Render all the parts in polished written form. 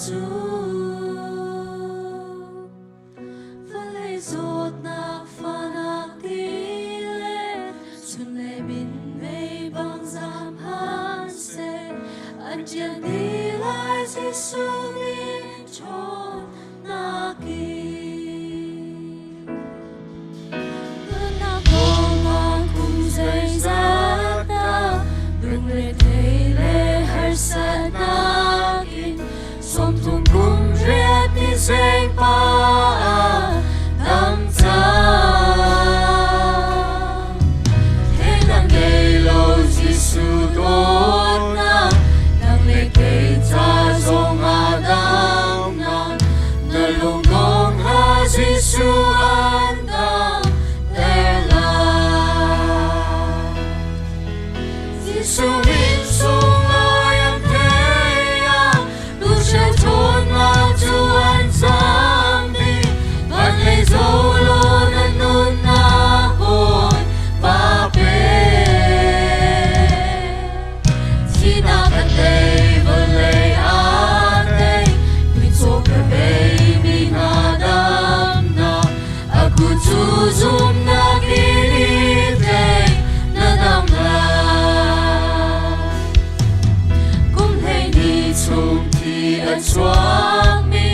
cu Vawlei zawtnak fahnak ti le chun le minmei bang zaam han seh an ṭial dih lai Jesuh min ṭhawnnak in. Nunnak kongah kum zeizat dah lungrethei le harsatnak in 30 kum riat ni sengpa dam cang. Thenak ngei lo Jesuh dawtnak, nang le kei ca zongah damnak, na lung dong hlah Jesuh an damter lai. Jesuh min sunglawi an thei ah, tucheu ṭhawnnak cu an cam dih. Van lei zoh law na nunnak Bawipa pe. Thihnak a tei, vawlei a tei, mitcaw ka bei mi hna damnak, a kut cu zumhnak in i tlei, na dam lai. Kum 12 chung thi a chuakmi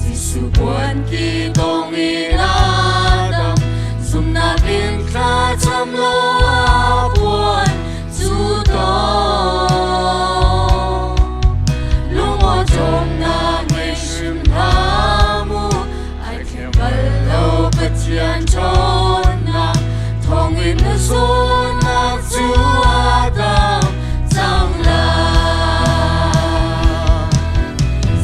Jesuh puan ki tong in a dam, zumhnak in thlacam law a puan cu tawng. Lungawṭawmnak ngei hrim hlah mu, ai thleng bal lo Pathian ṭhawnnak thawngin na zawtnak cu a dam cang lai.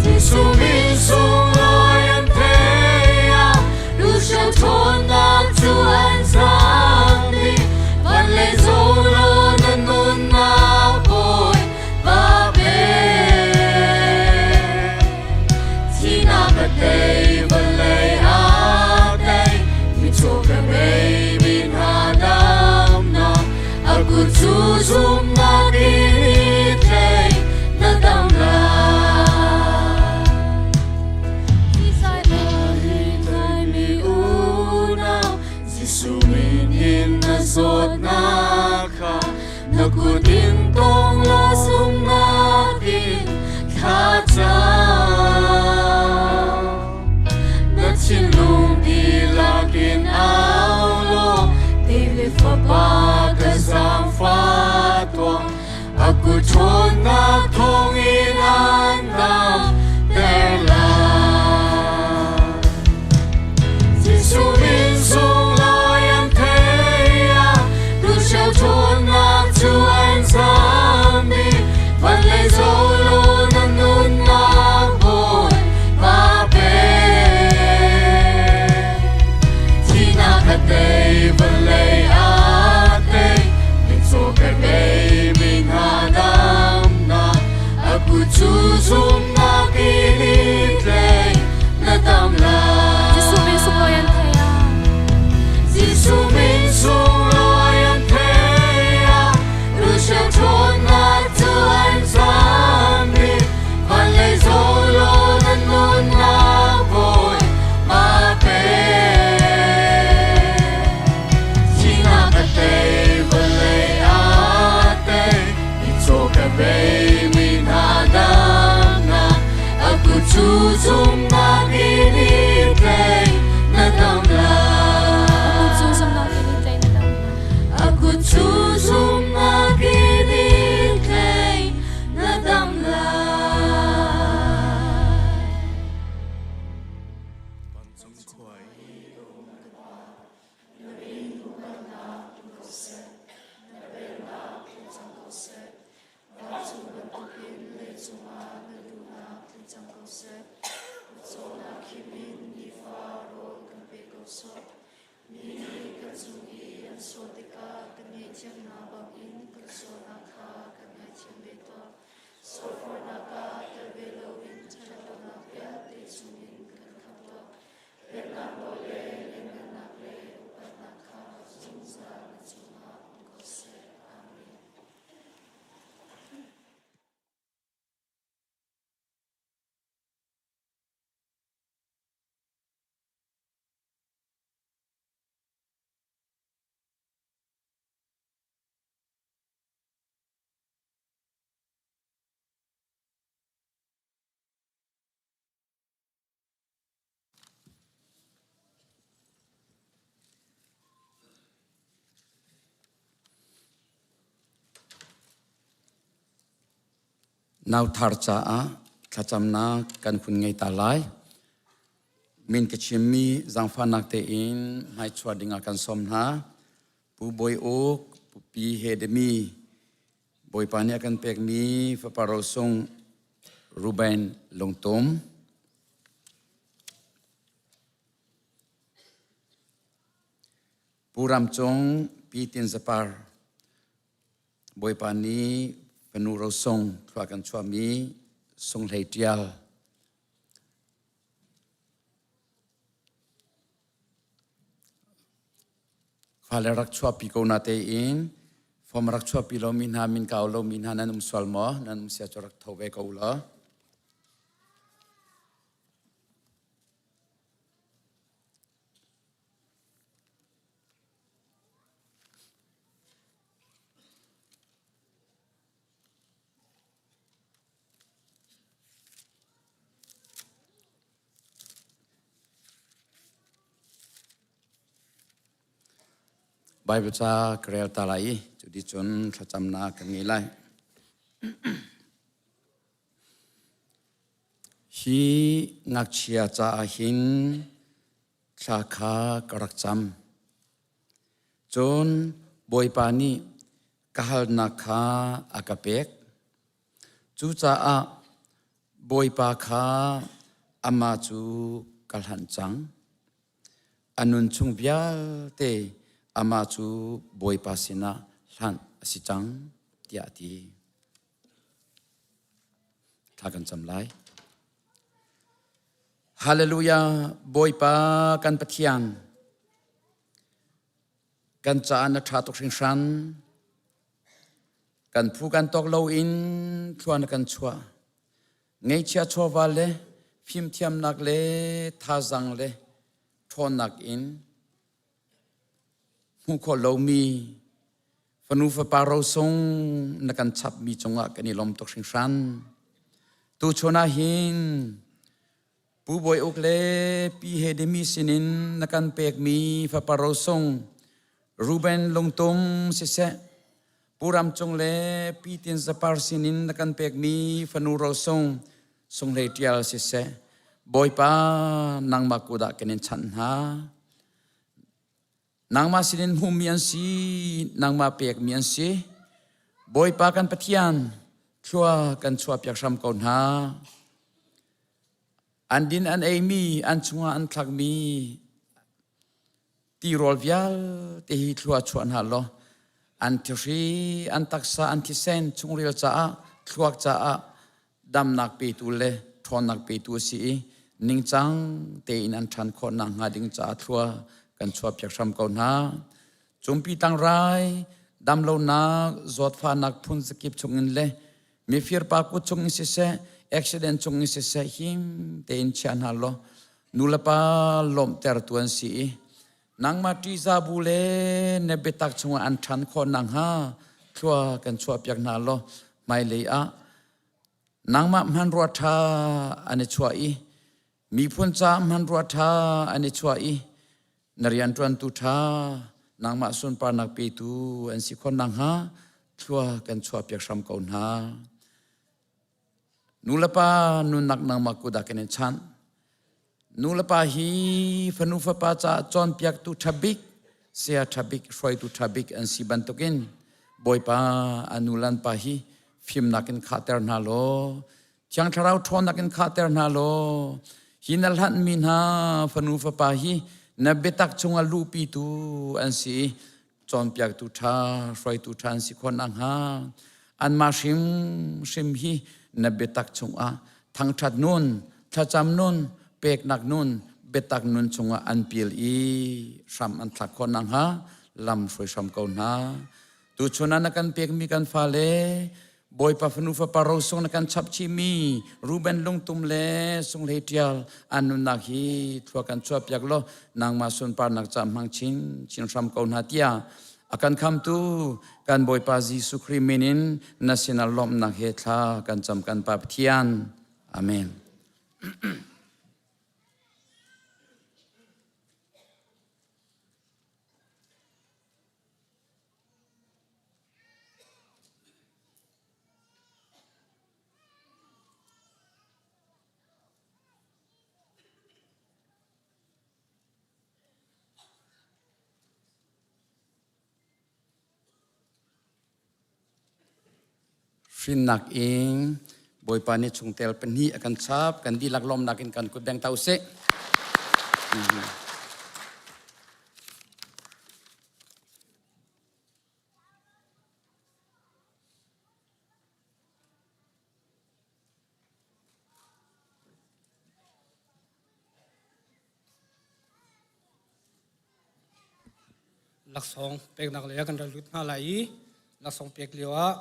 Jesuh min sunglawi an thei ah luhhreu ṭhawnnak cu an cang dih. Van le zaw law na nunnak Bawipa pe. Thihnak a tei, vawlei a tei, mitcaw ka bei mi hna damnak, a kut cu zumhnak in i tlei, na dam lai. Mi unau, Jesuh min in na zawtnak kha na kut in tawng law zumhnak in thlacam. Na thinlung dihlak in au law David fapa ka zaangfah tuah a kut ṭhawnnak thawngin an damter lai. Jesuh min sunglawi an thei ah tucheu ṭhawnnak cu an zam dih. Van lei zoh law na nunnak Bawipa pe. Thihnak a tei, vawlei a tei, mitcaw ka bei mi hna damnak, a kut cu zumhnak in i tlei, na dam lai. Jesuh min sunglawi an thei ah. Jesuh min sunglawi an thei ah, lucheu ṭhawnnak cu an zam dih. Van lei zoh law na nunnak Bawipa pe. Thihnak a tei, vawlei a tei, mitcaw ka bei mi hna damnak, a kut cu zumhnak in i tlei, na dam lai. A kut cu zumhnak in i tlei na dam lai. A kut cu zumhnak in i tlei, na dam lai. Vancung khua i Na inn upatnak in ko seh, na pennak tling cang ko seh. Vancung bantukin leicung ah na duhnak tling cang ko seh. Mitcawnak khim in. Nauthar caah thlacamnak kan hun ngei ta lai. Min ka chimmi zaangfahnak tein hmaichuah dingah kan sawm hna. Pu Bawi Uk, Pu Pi He Demi, Bawipa nih a kan pekmi fapa rosung Ruben Lungtum. Pu Ram Cung, Pi Tin Zapar, Bawipa nih fanu rosung thlua kan chuahmi Sunghlei Ṭial. Fale rak chuahpi ko na tein form rak chuahpi lomi hna min kau lomi hna nan um sual maw? Nan um sia cu rak tho ve ko u law. Baibal ca ka rel ta lai i cuticun thlacamnak kan ngei lai. Hi ngakchia caah hin thla kha ka rak cam. Cun Bawipa nih ka halnak kha a ka pek. Cucaah Bawipa kha amah cu ka hlanh cang. A nun chung vialte amah cu Bawipa sinah hlanh a si cang, tiah a ti. Thla kan cam lai. Hallelujah, Bawipa kan Pathian, kan caah na ṭha tuk hringhran. Kan phu kan tawk loin thlua na kan chuah. Ngeihchia chawva le fimthiamnak le thazaang le ṭhawnnak in hmuh khawh lomi fanu fapa rosung na kan chapmi cungah kan i lawm tuk hringhran. Tuchun ah hin Pu Bawi Uk le Pi He Demi sinin na kan pekmi fapa rosung Ruben Lungtum siseh, Pu Ram Cung le Pi Tin Zapar sinin na kan pekmi fanu rosung Sunghlei Ṭial siseh, Bawipa nangmah kudah kan in chanh hna. Nangmah sinin hmuhmi an si, nangmah pekmi an si. Bawipa kan Pathian, thlua kan chuahpiak hram ko hna. An din an eimi, an chungah an thlakmi tirawl vialte hi thlua chuah hna law an thihri, an taksa, an thisen chungril caah, thluak caah damnak petu le ṭhawnnak petu a si i ningcang tein an ṭhan khawh nakhnga ding caah thlua kan chuahpiak hram ko hna. Cumpi tangrai, damlonak, zawtfahnak phun zakip chungin le mifir pa kut chungin siseh, accident chungin siseh him tein chia hna law nulepa lawmhtertu an si i nangmah ṭihzah bu le na biatak chungah an ṭhan khawh nakhnga thlua kan chuahpiak hna law hmailei ah nangmah hmanrua ṭha an i chuah i miphun ca hmanrua ṭha an i chuah i na rianṭuantu ṭha nangmah sunparnak petu an si khawh nakhnga thlua kan chuahpiak hram ko hna. Nulepa nunnak nangmah kut ah kan in chanh. Nulepa hi fanu fapa caah cawnpiaktu ṭha bik, saya ṭha bik, hruaitu ṭha bik an si bantukin Bawipa a nu le an pa hi fimnak in khahter hna law Thiang Thlarau ṭhawnnak in khahter hna law hi na hlanhmi hna fanu fapa hi na biatak chungah luhpitu an si i cawnpiaktu ṭha, hruaitu ṭha an si khawh nakhnga anmah hrimhrim hi na biatak chungah thangṭhat nun, thlacam nun, peknak nun, biatak nun chungah an pil i hram an thlak khawh nakhnga lam hruai hram ko hna. Tuchun ah na kan pekmi kan fale Bawipa fanu fapa rosung na kan chap chihmi Ruben lungtum le sunghlei ṭial an nunnak hi thlua kan chuahpiak law nangmah sunparnak ca hmang chin chin hram ko hna tiah a kan khamtu kan Bawipa Jesuh Khrih min in na sinah lawmhnak he thla kan cam kan Pa Pathian. Amen. Hrinnak ing Bawipa nih chungtel pahnih a kan chap. Kan dihlak lawmnak in kan kut beng ta usih. Laksawng peknak lei ah kan ra lut hna lai i laksawng pek lio ah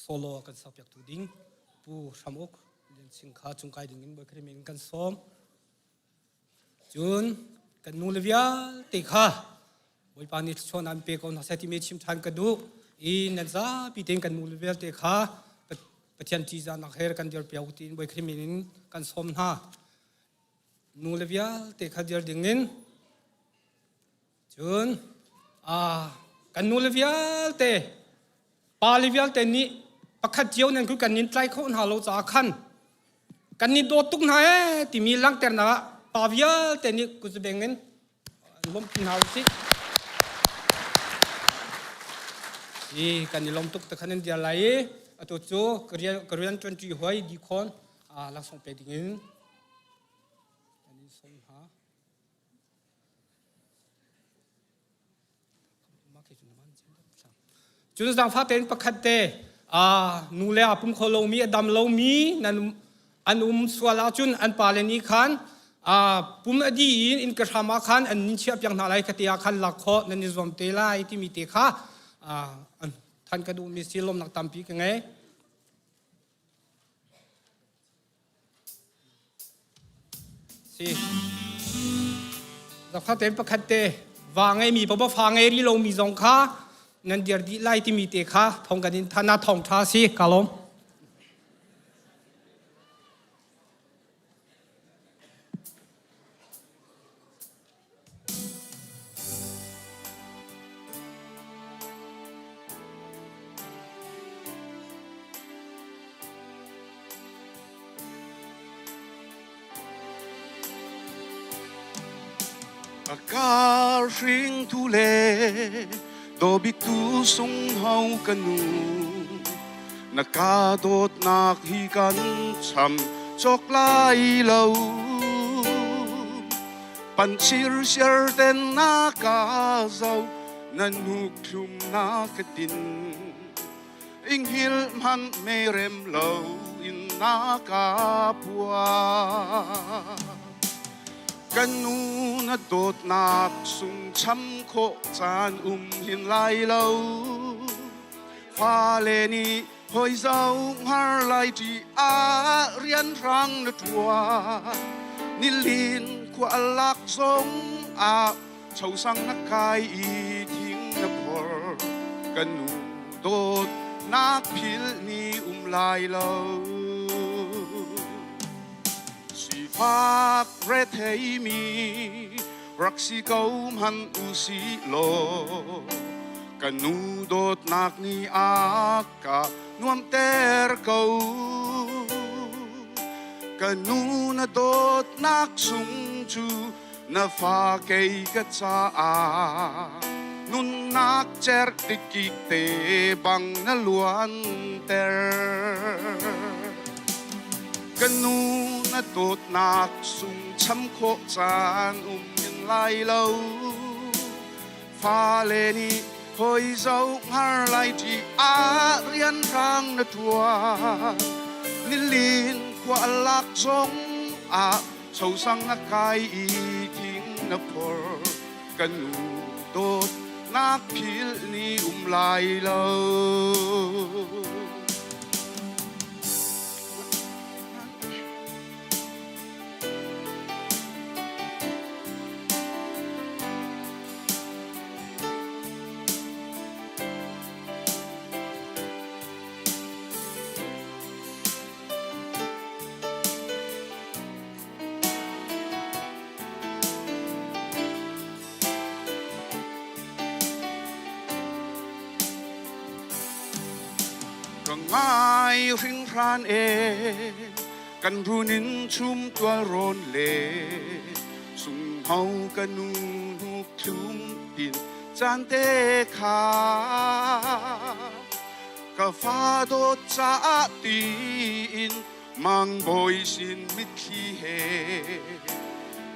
solo kan sakpiaktu ding Pu Hram Uk Lian Ching kha cungkai ding in Bawi in kan sawm. Cun kan nu le vialte kha Bawipa nih thluachuahnak an pe ko hna seh timi chim ṭhan ka duh i nan zapi tein kan nu le vialte kha Pathian ṭihzahnak he kan dirpiak u tiin Bawi Khrih min in kan sawm hna. Nu le vialte kha dir dingin cun kan nu le vialte pa le vialte nih pakhat cio nan ku kan nin tlai kho hna lo caah khan kan ni dawt tuk hna ee timi langhternak ah pa vialte nih kuzubeng in lawmhpi hna usih. I kan i lawm tuk te khan in dir lai i atu cu ka rian ṭuanṭi hoi dikhawn laksawng pe dingin kan in sawm hna. Cun zaangfah tein pakhat te nu le a pum kho lomi a dam lomi nan an um sual ahcun an pale nih khan pum a dih in inn ka hram ah khan an nin chiah piak hna lai khate ah khan lak khawh nan i zuam te lai timi te kha than ka duhmi si lawmnak tampi ka ngei. Si. Zakhat tein pakhat te va ngeimi paoh fa ngei rih lomi zong kha nan dir dih lai timi te kha thong kan in thana thong tha si ka lawm. A kar hringtu le dawbiktu sunghau ka nu na ka dawtnak hi kan cham cawk lai lo Pan sirsiar ten na ka zo na hnuk thlum na ka din inghil man me rem lo in na ka pua kan nu na dawtnak sung cham khawh caan um hin lai lo fale nih Hoi zau ngar lai ṭi a rianrang na ṭuan nilin khua lak zong ah chosang na kai i thing na phor kan nu dawt nak phil ni um lai lo sifak rethei mi rak si ko hman u si law Ka nu dawtnak nih a ka nuamter ko. Ka nu na dawtnak sung cu na fa kei ka caah nunnak cer tikik te bang na luanter. Ka nu na dawtnak sung cham khawh caan um in lai lo. Fale nih hawi zoh hngar lai ṭi ah rianrang na ṭuan. Nilin khua lak zong ah chosang na kai i thing na phor. Ka nu dawt nak philh ni um lai lo. Ka ngai hringhran e kan runin chum tual rawn le sunghau ka nu hnuk thlum tin caan te kha. Ka fa dawt caah tiin mangbawi sin mitthli he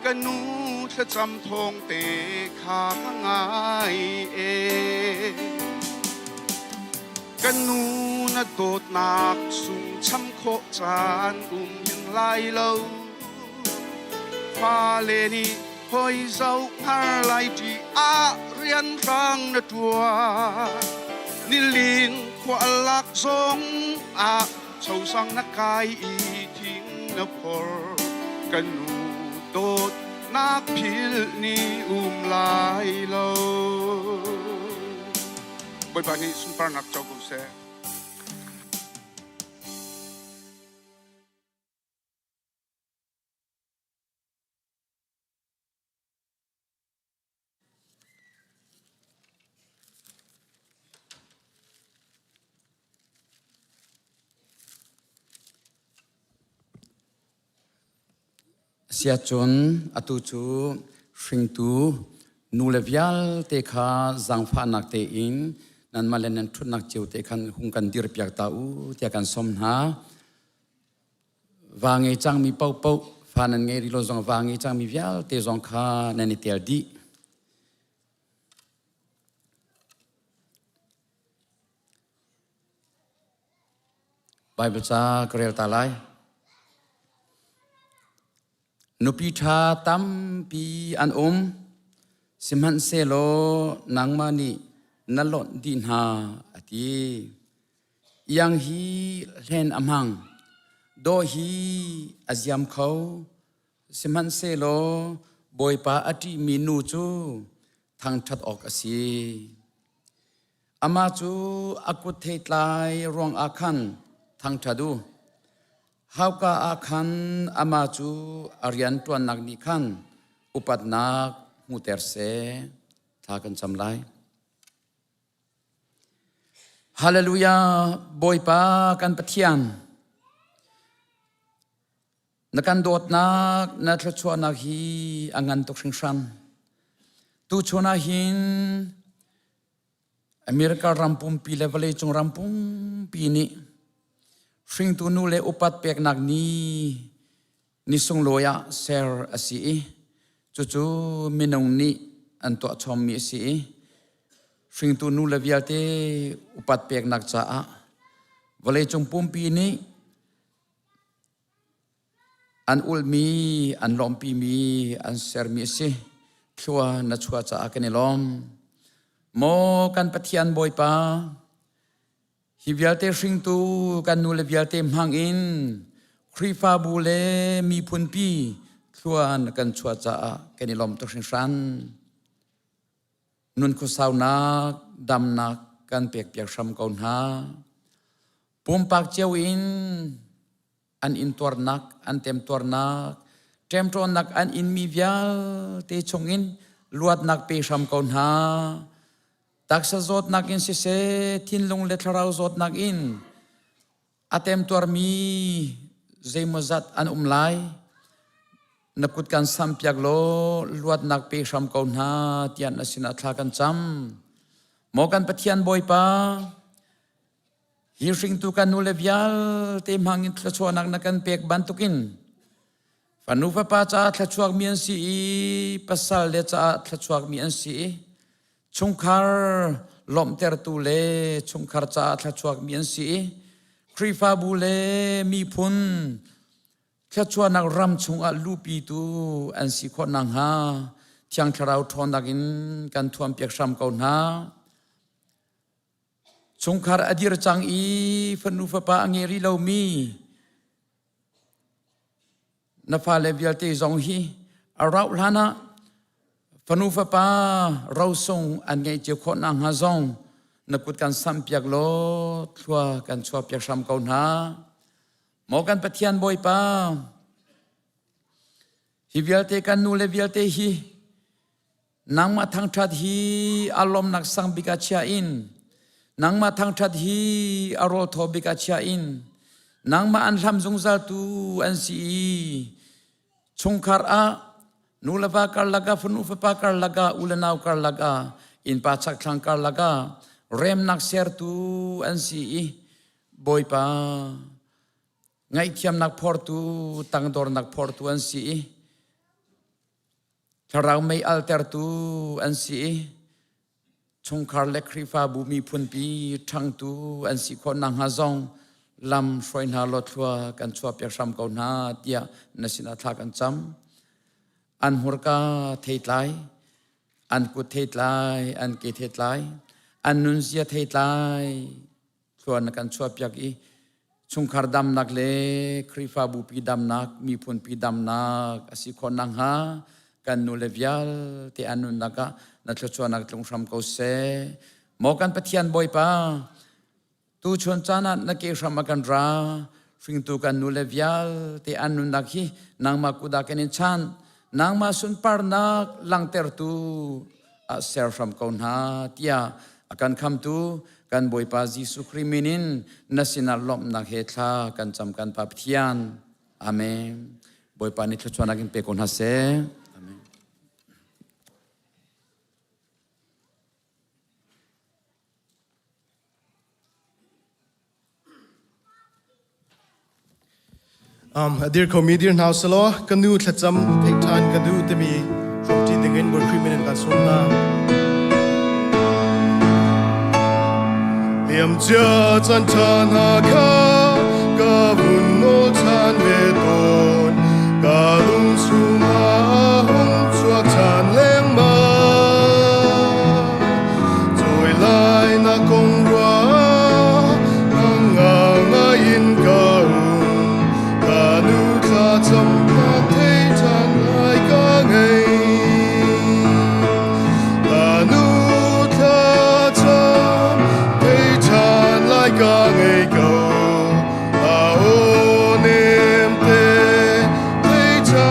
ka nu thlacam thawng te kha ka ngai e. Ka nu na dawtnak sung cham khawh caan um hin lai lo. Fale nih hoi zoh hngar lai ṭi ah rianrang na ṭuan. Nilin khua lak zong ah chosang na kai i thing na phor. Ka nu dawtnak philh ni um lai lo. Bawipa nih sunparnak co ko seh. Siacun atu cu hringtu nule vialte kha zaangfahnak tein nanmah le nan ṭhutnak cio te khan hung kan dirpiak ta u tiah kan sawm hna. Va ngei cangmi paohpaoh fa nan ngei rih lo zong va ngei cangmi vialte zong kha nan i tel dih. Baibal ca ka rel ta lai. Nupi ṭha tampi an um, sihmanhsehlaw nangmah nih na lonh dih hna, a ti. Iang hi hlen a hmang, dawh hi a ziam kho, sihmanhsehlaw Bawipa a ṭihmi nu cu thangṭhat awk a si. Amah cu a kut theitlai ruangah khan thangṭhat u. Hauka ah khan amah cu a rianṭuannak nih khan upatnak hmuhter seh. Thla kan cam lai. Hallelujah! Bawipa kan Pathian, Na kan dawtnak, na thluachuahnak hi a ngan tuk hringhran. Tuchun ah hin America ram pumpi le vawleicung ram pumpi nih hringtu nu le upat peknak ni ni sunglawi ah ser a si i cucu minung nih an tuah chommi a si i hringtu nu le vialte upat peknak caah vawleicung pumpi nih An ulhmi, an lawmhpimi, an sermi a si. Thlua na chuah caah kan i lawm. Maw kan Pathian Bawipa, hi vialte hringtu kan nule vialte hmang in Khrihfabu le miphunpi thlua na kan chuah caah kan i lawm tuk hringhran. Nun khuasaunak, damnak kan pekpiak hram ko hna. Pumpak cio in an intuarnak, an temtuarnak, ṭemṭawnnak an inmi vialte chungin luatnak pe hram ko hna. Taksa zawtnak in siseh, thinlung le thlarau zawtnak in a temtuarmi zeimawzat an um lai. Na kut kan sampiak law luatnak pe hram ko hna tiah na sinah thla kan cam. Maw kan Pathian Bawipa, Hi hringtu kan nule vialte hmangin thluachuahnak na kan pek bantukin fanu fapa caah thluachuakmi an si i pasal le caah thluachuakmi an si i chungkhar lawmhtertu le chungkhar caah thluachuakmi an si i Khrihfabu le miphun thluachuahnak ram chungah luhpitu an si khawh nakhnga Thiang Thlarau ṭhawnnak in kan thuampiak hram ko hna. Chungkhar a dir cang i fanu fapa a ngei rih lomi na fale vialte zong hi a rauh hlan ah fanu fapa rosung an ngeih cio khawh nakhnga zong na kut kan samhpiak law thlua kan chuahpiak hram ko hna. Maw kan Pathian Bawipa, hi vialte kan nule vialte hi Nangmah thangṭhat hi a lawmnak sang bik ah chia in, nangmah thangṭhat hi a rawl thaw bik ah chia in, nangmah an hlam zungzaltu an si i chungkhar ah nu le va karlak ah fanu fapa karlak ah u le nau karlak ah innpa chakthlang karlak ah. Remnak sertu an si i Bawipa ngaihthiamnak phortu, tangdornak phortu an si i thlarau mei altertu an si i chungkhar le Khrihfabu miphunpi ṭhangtu an si khawh nakhnga zong lam hruai hna law thlua kan chuahpiak hram ko hna tiah na sinah thla kan cam. An hmurka theitlai, an kut theitlai, an ke theitlai, an nunzia theitlai thlua na kan chuahpiak i chungkhar damnak le Khrihfabu pi damnak, miphunpi damnak a si khawh nakhnga kan nu le vialte an nunnak ah na thluachuahnak tlung hram ko seh. Maw kan Pathian Bawipa, tuchun caan ah na ke hram a kan ra, hringtu kan nu le vialte an nunnak hi nangmah kut ah kan in chan, nangmah sunparnak langhtertu ah ser hram ko hna tiah a kan khamtu kan Bawipa Jesuh Khrih min in na sinah lawmhnak he thla kan cam kan Pa Pathian. Amen. Bawipa nih thluachuahnak in pe ko hna seh. Amen. A dir khomi dir hna usalaw ka nu thlacam theih ṭhan ka duh timi hrawmṭi dingin Bawi Khrih min in kan sawm hna. Liamcia caan ṭha hna kha ka vun nawl ṭhan ve tawn ka lung chungah hung chuak ṭhan lengmang. Cawi lai na kong ruah ngang in ka um ka nu thla cam ka thei ṭhan lai ka ngei ka nu thla cam thei ṭhan lai ka ngei ko a aw nem te thei ṭhan.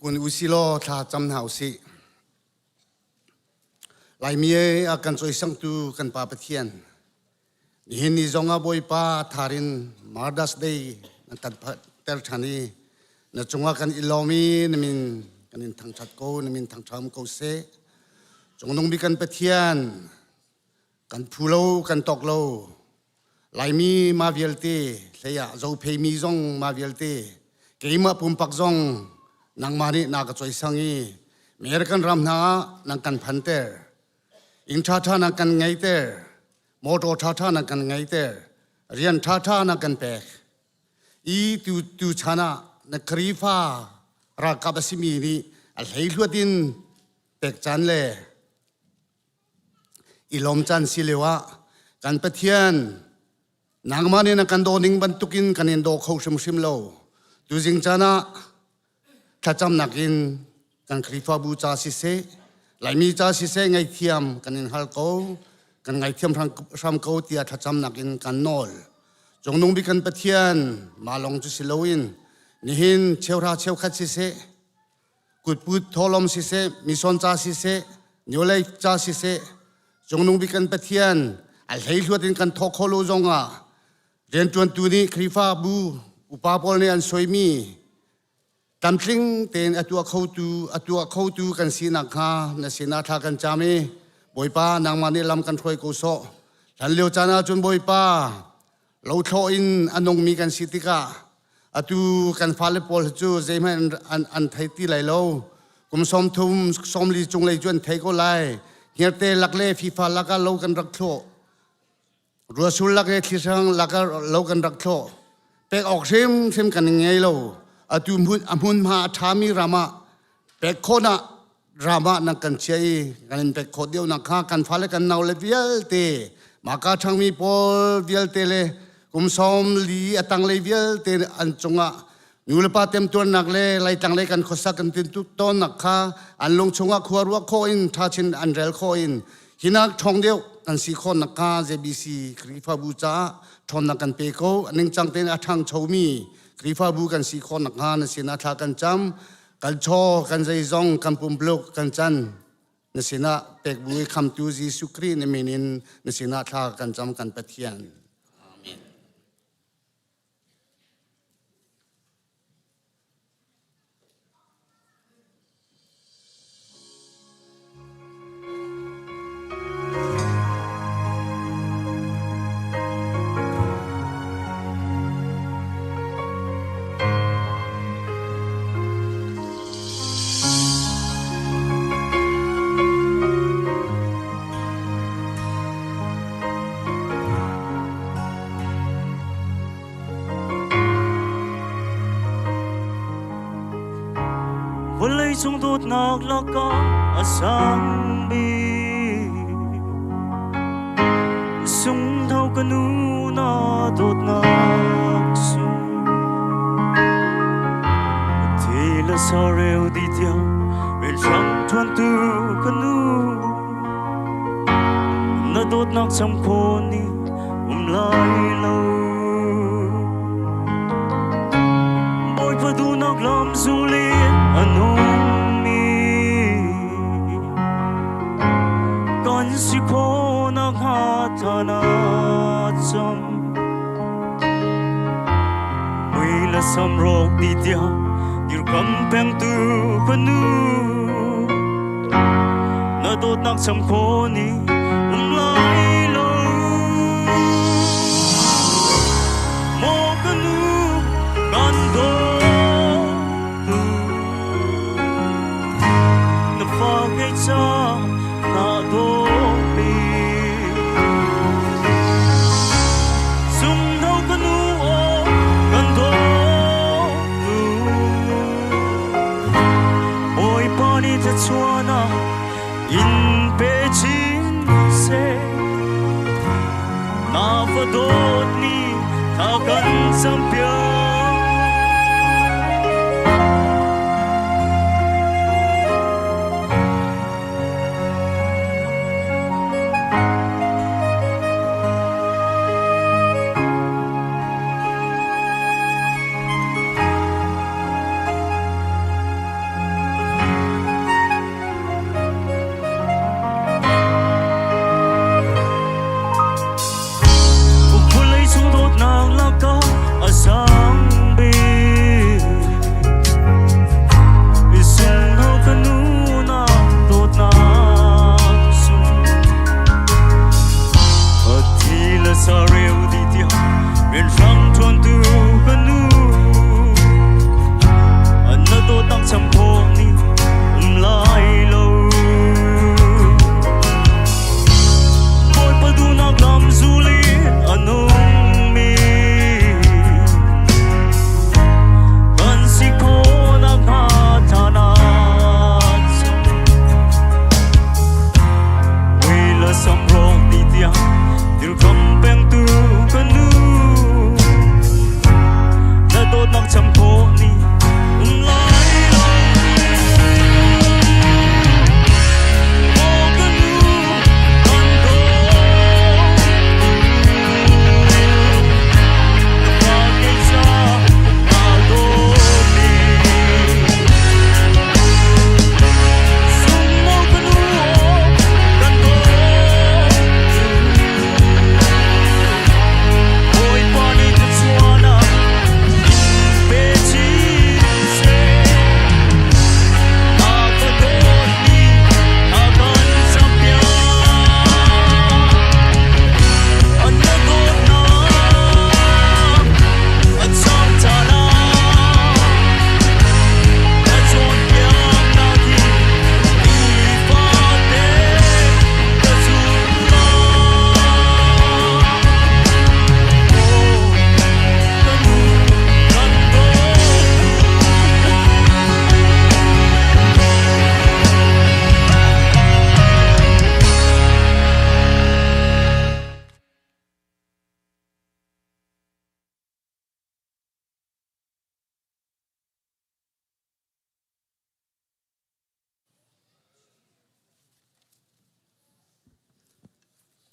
Kun usilaw thla cam hna usih. Laimi e a kan cawisangtu kan Pa Pathian, nihin ni zong ah Bawipa tharin Mother's Day nan kan ter ṭhan i na cungah kan i lawm i na min kan in thangṭhat ko, na min thangṭham ko seh. Cungnung bik kan Pathian, kan phu lo, kan tawk lo, Laimi ma vialte hlei ah Zophei mi zong ma vialte keimah pumpak zong nangmah nih na ka cawisang i American ram hna ah nan kan phanter inn ṭhaṭha nan kan ngeiter motor ṭhaṭha nan kan ngeiter rian ṭhaṭha nan kan pek i tu tu chan ah na Khrifa ralkap a simi nih a hleihluat in pek caan le I lawm caan si lio ah kan Pathian nangmah nih na kan daw ning bantukin kan in daw kho hrimhrim lo. Tuzing caan ah thlacamnak in kan Khrihfabu ca siseh, Laimi ca siseh ngaihthiam kan in hal ko, kan ngaithiam hram ko tiah thlacamnak in kan nawl. Cungnung bik kan Pathian mah lawng cu si loin nihin cheuhra cheukhat siseh, kutput thawlawm siseh, mison ca siseh, niolei ca siseh, cungnung bik kan Pathian a hleihluat in kan thawk kho lo zongah rianṭuantu nih Khrihfabu upa pawl nih an soimi tlamtling tein a tuah khotu a tuah khotu kan sinak kha na sinah thla kan cam i Bawipa nangmah nih lam kan hruai ko sawh. Hlan lio caan ahcun Bawipa lothlawh in a nungmi kan si tikah atu kan fale pawl cu zeihmanh an, an thei ti lai lo kum 30 40 cunglei cu an thei ko lai hngerte lak le FIFA lakah lo kan rak thlawh ruasul lak le thlihrang lakah lo kan rak thlawh pek awk hrimhrim kan ngei lo atu hmun a hmunhma a ṭhami ram ah pek khawhnak ram ah nan kan chia i kan in pek khawh deuhnak kha kan fale kan naule vialte maka ṭhangmi pawl vialte le kum 40 a tanglei vialte an cungah nulepa temtuarnak le leitlang lei kan khuasak kan tin tawnnak kha an lung chungah khua ruah khawh in ṭha chin an rel khawh in hinak ṭhawng deuh kan si khawhnak kha JBC Khrihfabu caah ṭhawnnak kan pe ko ningcang tein a ṭhangchomi Khrihfabu kan si khawhnak hnga na sinah thla kan cam kan chaw kan zeizong kan pumpluk kan can na sinah pek bu i khamtu Jesuh Khrih na min in na sinah thla kan cam kan Pathian. Amen. Vawleicung dawtnak lakah a sang bik Sungtho ka nu na dawtnak cu Thi le sareu di tiang rianhrang ṭuantu ka nu Na dawtnak cham kho ni um lai lo Bawipa duhnak lam zul in a nungmi kan si khawhnak hnga tha na cam Mui le sam rawk ti tiang dirkam pengtu ka nu na dawtnak cham kho ni um lai lo maw ka nu kan dawtu na fa kei ca na dawpi sungno ka nu aw kan dawtu Bawipa nih thluachuahnak in pe chin.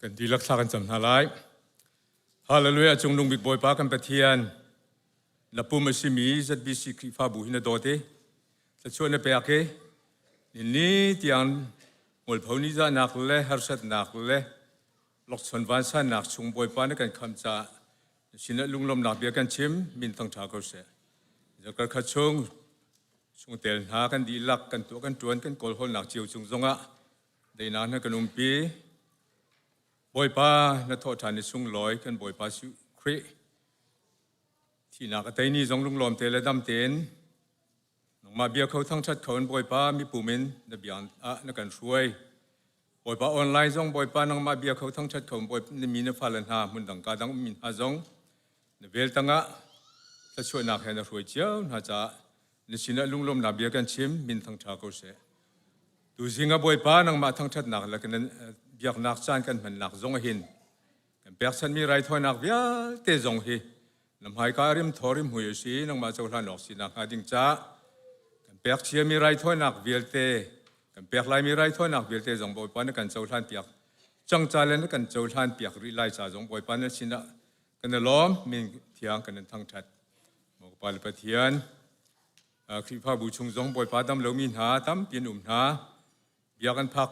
Kan dihlak thla kan cam hna lai. Hallelujah Cungnung bik Bawipa kan Pathian na pum a simi ZBC Khrihfabu hi na dawt i thluachuah na pek i ni tiang mualpho nizahnak le harsatnak le lokchon vansannak chung Bawipa na kan khamh caah na sinah lunglawmnak bia kan chim min thangṭha ko seh. Zakar khat chung chungtel hna kan dihlak kan tuah kan ṭuan kan kawlhawlnak cio cung zongah Deinak na kan umpi. Bawipa na thawhṭhan i sunglawi kan Bawipa Jesuh Khrih thihnak a tei ni zong lunglawm te le dam tein nangmah bia kho thangṭhat kho in Bawipa mipum in na bia ah na kan hruai. Bawipa online zong Bawipa nangmah bia kho thangṭhat kho in na mi na fale hna hmun dang ka dang ummi hna zong na vel tangah thluachuahnak he na hruai cio hna caah na sinah lunglawmnak bia kan chim min thangṭha ko seh. Tuzing ah Bawipa nangmah thangṭhatnak le kan biaknak caan kan hmannak zong hin kan pekchanhmi raithawinak vialte zong hi na hmaika rim thaw rim hui a si nangmah cohlan awk sinak hnga ding caah kan pek ciami raithawinak vialte kan pek laimi raithawinak vialte zong Bawipa na kan cohlan piak cang ca le na kan cohlan piak rih lai ca zong Bawipa na sinah kan i lawm min thiang kan in thangṭhat Maw Pa le Pathian Khrihfabu chung zong Bawipa dam lomi hna tampi an um hna. Bia kan phak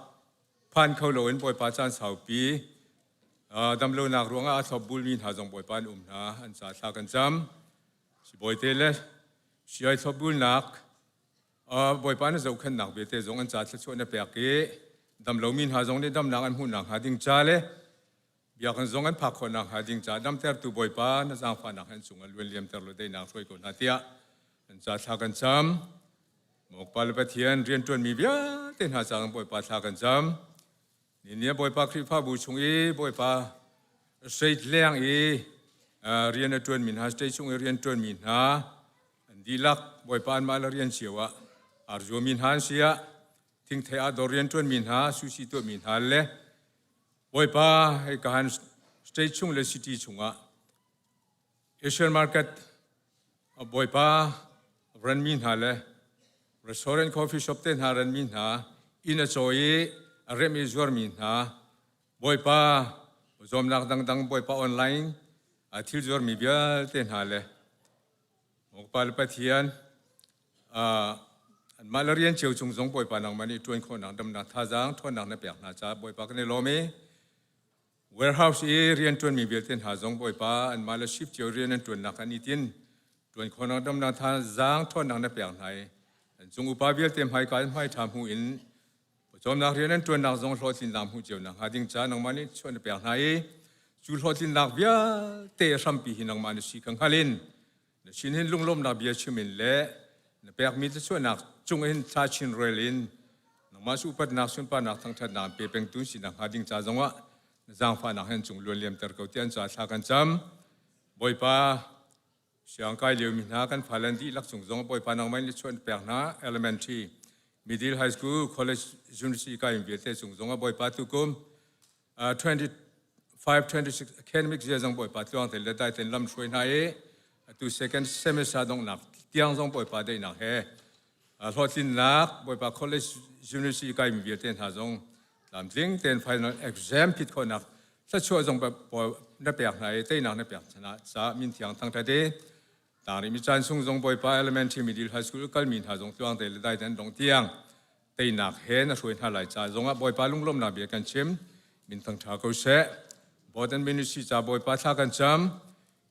phan kho loin Bawipa caan saupi dam lonak ruangah a thlopbulmi hna zong Bawipa an um hna. An ca thla kan cam. Sibawi le siai thlopbulnak Bawipa na zohkhenhnak vialte zong an ca thluachuah na pek i dam lomi hna zong nih damnak an hmuhnak hnga ding ca le Biakinn zong an phak khawh nakhnga ding caah damtertu Bawipa na zaangfahnak an cungah luan liamter law daihnak hruai ko hna tiah an ca thla kan cam. Mawkpa le Pathian rianṭuanmi vialte hna caah Bawipa thla kan cam. Ni Bawipa Khrihfabu chung i Bawipa state leng i rian a ṭuanmi hna, state chung i rian ṭuanmi hna an dihlak Bawipa anmah le rian cio ah aa zuammi hna an si ah thingthei ah dawr rian ṭuanmi hna, sushi tuahmi hna le Bawipa hei kahan state chung le city chungah Asian market Bawipa ranmi hna le restaurant coffee shop te hna ranmi hna inn a cawi i a remh i zuarmi hna Bawipa zuamnak dangdang Bawipa online thil zuarmi vialte hna le Bawipa le Pathian anmah le rian cio chung zong Bawipa nangmah nih ṭuan khawhnak damnak thazaang ṭhawnnak na pek hna caah Bawipa kan i lawm i warehouse i rian ṭuanmi vialte hna zong Bawipa anmah le ship cio rian an ṭuannak an i tin ṭuan khawhnak damnak thazaang ṭhawnnak na pek hna i an cung upa vialte hmaika in hmai ṭha hmu in Pawcawmnak rian an ṭuannak zong hlawhtlinnak hmuh cio nakhnga ding ca nangmah nih chuah na pek hna i cu hlawhtlinnak vialte hrampi hi nangmah na si kha hngal in na sin hin lunglawmnak bia chim in le na pekmi thluachuahnak cung in thla chin rel in nangmah cu upatnak sunparnak thangṭhatnak an pe pengtu si nakhnga ding ca zongah na zaangfahnak hin cung luan liamter ko tiah an ca thla kan cam. Bawipa Siangkai liomi hna kan fale an dihlak cung zong Bawipa nangmah in chuan pek hna elementary, middle high school, college, university kai vialte cung zong ah Bawipa tukum 25 26 academic year zong Bawipa tluang te le dai ten lam hruai hna i atu second semester donghnak tiang zong Bawipa daihnak he hlawhtlinnak Bawipa college university kai mi vialte hna zong tlamtling tein final exam phit khawhnak thluachuah zong na pek hna i teinak na pek hna caah min thiang thangṭhat i tangri mi caan chung zong Bawipa elementary middle high school kalmi hna zong tluang te le dai ten dong tiang teinak he na hruai hna lai ca zongah Bawipa lunglawmnak bia kan chim min thangṭha ko seh Board and Ministry ca Bawipa thla kan cam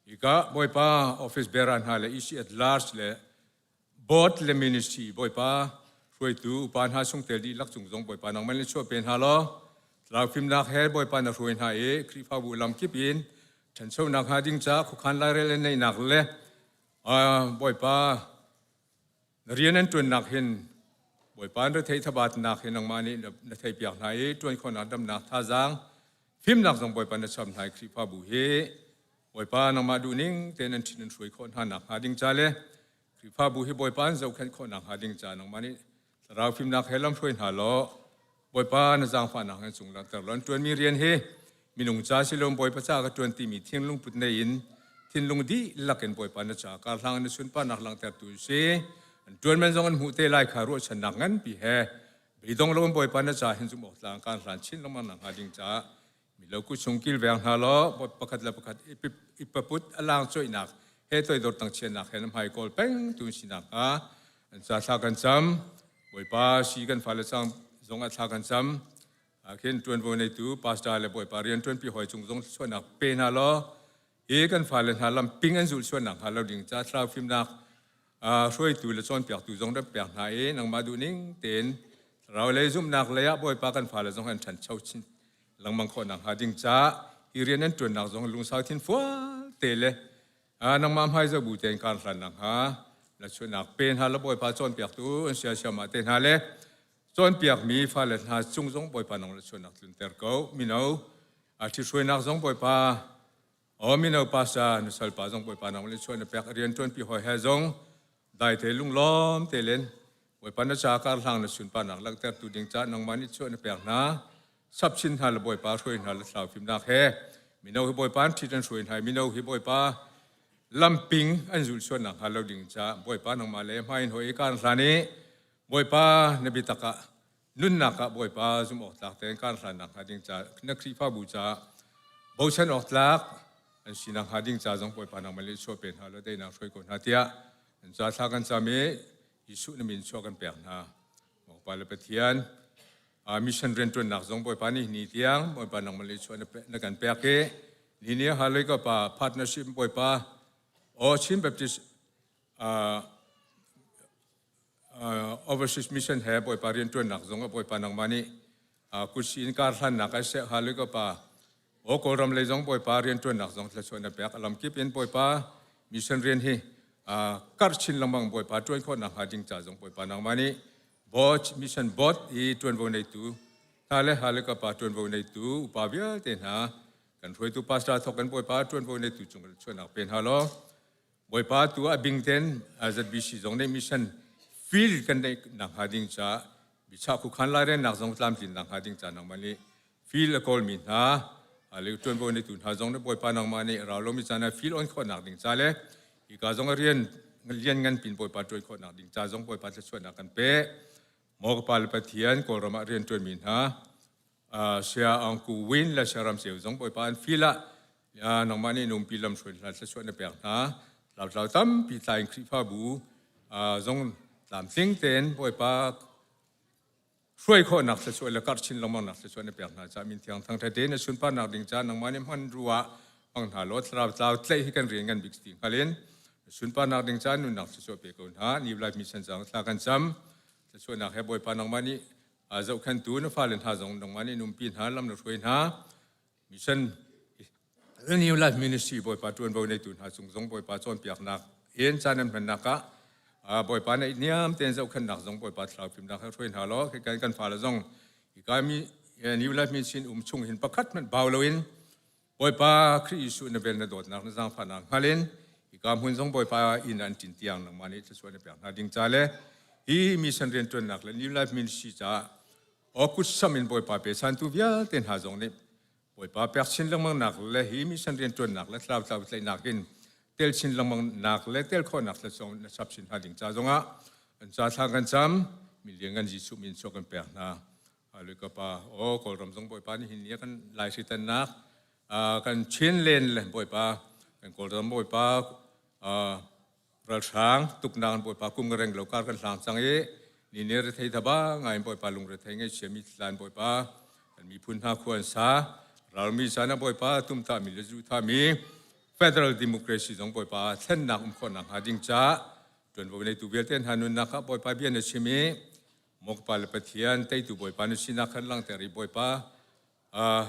ika Bawipa office bearer hna le EC at large le Board le ministry Bawipa hruaitu upa hna chungtel dihlak cung zong Bawipa nangmah nih chuah pe hna law thlarau fimnak he Bawipa na hruai hna i Khrihfabu lamkip in ṭhanchonak hnga ding caah khuakhan lairel in neihnak le Bawipa na rian an ṭuannak hin Bawipa an retheih thabatnak hi nangmah nih na theihpiak hna i ṭuan khawhnak damnak thazaang fimnak zong Bawipa na cham hna i Khrihfabu hi Bawipa nangmah duhning tein an ṭhin an hruai khawh hna nakhnga ding ca le Khrihfabu hi Bawipa an zohkhenh khawh nakhnga ding ca nangmah nih thlarau fimnak he lamhruai hna law Bawipa na zaangfahnak in cung langhter law an ṭuanmi rian hi minung ca si lo Bawipa ca ka ṭuan timi thinlung put nei in thinlung dihlak in Bawipa na ca karhlang na sunparnak langhtertu si an ṭuan man zong an hmuh te lai kha ruahchannak nganpi he beidong lo in Bawipa na ca hin zumh awk tlang kan hlan chin lengmang nakhnga ding caah. Milo ku chung kilveng hna law pakhat le pakhat i paput a lang coihnak he toidor tangchiatnak he na hmai kawl peng tu sinak hnga an ca thla kan cam. Bawipa si kan fale cang zong ah thla kan cam. Khin ṭuanvo neitu pastor le Bawipa rian ṭuanpi hawi cung zong thluachuahnak pe hna law hi kan fale hna lamping an zulh sualnak hnga lo ding ca thlarau fimnak hruaitu le cawnpiaktu zong rak pek hna i nangmah duhning tein thlarau lei zumhnak lei ah Bawipa kan fale zong an ṭhancho chin lengmang khawh nakhnga ding caah hi rian an ṭuannak zong lungsau thinfual te le nangmah hmai zoh bu tein kar hlan nakhnga na chuahnak pe hna la Bawipa cawnpiaktu an sia siamah te hna le cawnpiakmi fale hna cung zong Bawipa nang le chuahnak tlunter ko mino a ṭhithruainak zong Bawipa Aw mino pastor nusal pa zong Bawipa nang le chuah na pek rian ṭuanpi hawi he zong dai te lunglawm te len Bawipa na ca kar hlang na sunparnak langhter tu ding ca nangmah nih chuah na pek hna sap chin hna le Bawipa hruai hna le thlau fimnak he mino hi Bawipa an ṭhit an hruai hna mino hi Bawipa lamping an zulh sualnak hnga lo ding ca Bawipa nangmah le hmai in hoi kar hlan i Bawipa na biatak ah nunnak ah Bawipa zumh awk tlak tein kar hlan nakhnga ding ca na Khrihfabu caah bochan awk tlak an si nakhnga ding ca zong Bawipa nangmah le chuah pe hna law teinak hruai ko hna tiah an ca thla kan cam i Jesuh na min chuah kan pek hna. Bawipa le Pathian mission rianṭuannak zong Bawipa nih ni tiang Bawipa nangmah le chuah na kan pek i ni ni haloi ka pa partnership Bawipa o Chin Baptist Overseas Mission he Bawipa rianṭuannak zong ah Bawipa nangmah nih kutsi in kar hlannak ai seh hal ka pa o Kawlram lei zong Bawipa rianṭuannak zong thluachuah na pek alam kip in Bawipa mission rian hi karh chin lengmang Bawipa ṭuan khawhnak hnga ding ca zong Bawipa nangmah nih board mission board i ṭuanvo neitu hna le hal ka pa ṭuanvo neitu upa vialte hna kan hruaitu pastor thok kan Bawipa ṭuanvo neitu cung chuahnak pe hna law Bawipa tu ah bingten ZBC zong nih mission field kan neih nakhnga ding caah biachah khukhan lairelnak zong tlamtlin nakhnga ding ca nangmah nih field a kawlmi hna le ṭuanvo neitu hna zong nih Bawipa nangmah nih rau lomi caan ah field on khawhnak ding ca le hika zong a rian lian ngan pin Bawipa ṭuan khawhnak ding ca zong Bawipa thluachuahnak kan pe. Maw ka Pa le Pathian Kawlram ah rian ṭuanmi hna Saya Aung Ku Win le Saya Ram Ceu zong Bawipa an fil ah nangmah nih numpi lam hruai hna thluachuah na pek hna. Tlautlau tampi tlai in Khrihfabu zong tlamtling tein Bawipa hruai khawhnak thluachuah le karh chin lengmang nak thluachuah na pek hna caah min thiang thangṭhat tein na sunparnak ding caah nangmah nih hman ruah hmang hna law thlarau tlau tlaih hi kan rian ngan bik ti hngal in sunparnak ding caah nunnak thluachuah pe ko hna. New Life Mission cang thla kan cam. Thluachuahnak he Bawipa nangmah nih zohkhentu na fale hna zong nangmah nih numpi hna lam na hruai hna mission New Life Ministry Bawipa ṭuanvo neitu hna cung zong Bawipa cawnpiaknak in caan an hmannak ah Bawipa naih niam tein zohkhenhnak zong Bawipa thlarau fimnak he hruai hna law kan kan fale zong hika mi New Life Mission um chung hin pakhat hmanh bau loin Bawipa Khrih Jesuh na vel na dawtnak na zaangfahnak hngal in hika hmun zong Bawipa inn an ṭin tiang nangmah nih thluachuah na pek hna ding ca le hi mission rianṭuannak le New Life Ministry caah awkut sam in Bawipa pechantu vialte hna zong nih Bawipa pek chin lengmang nak le hi mission rianṭuannak le thlarau tlau tlaihnak in tel chin lengmang nak le tel khawhnak thluachuah na chap chin hna ding ca zongah an ca thla kan cam mi lianngan Jesuh min chuak kan pek hna. Halui ka pa aw Kawlram zong Bawipa nih hin ni kan lai hritannak kan Chin len le Bawipa kan Kawlram Bawipa ralhrang tuknak Bawipa kum reng lo kar kan hlang cang i ni ne rethei thaba ngai Bawipa lung rethei ngai chiami tlan Bawipa kan miphun hna khuan sa ralmi sana Bawipa tumta mi le zu tha mi Federal Democracy zong Bawipa thlennak um khawhnak hnga ding ca tuanvo neitu vialte hna nunnak ah Bawipa bia na chim i Mawkpa le Pathian teitu Bawipa na sinak khan langhter i Bawipa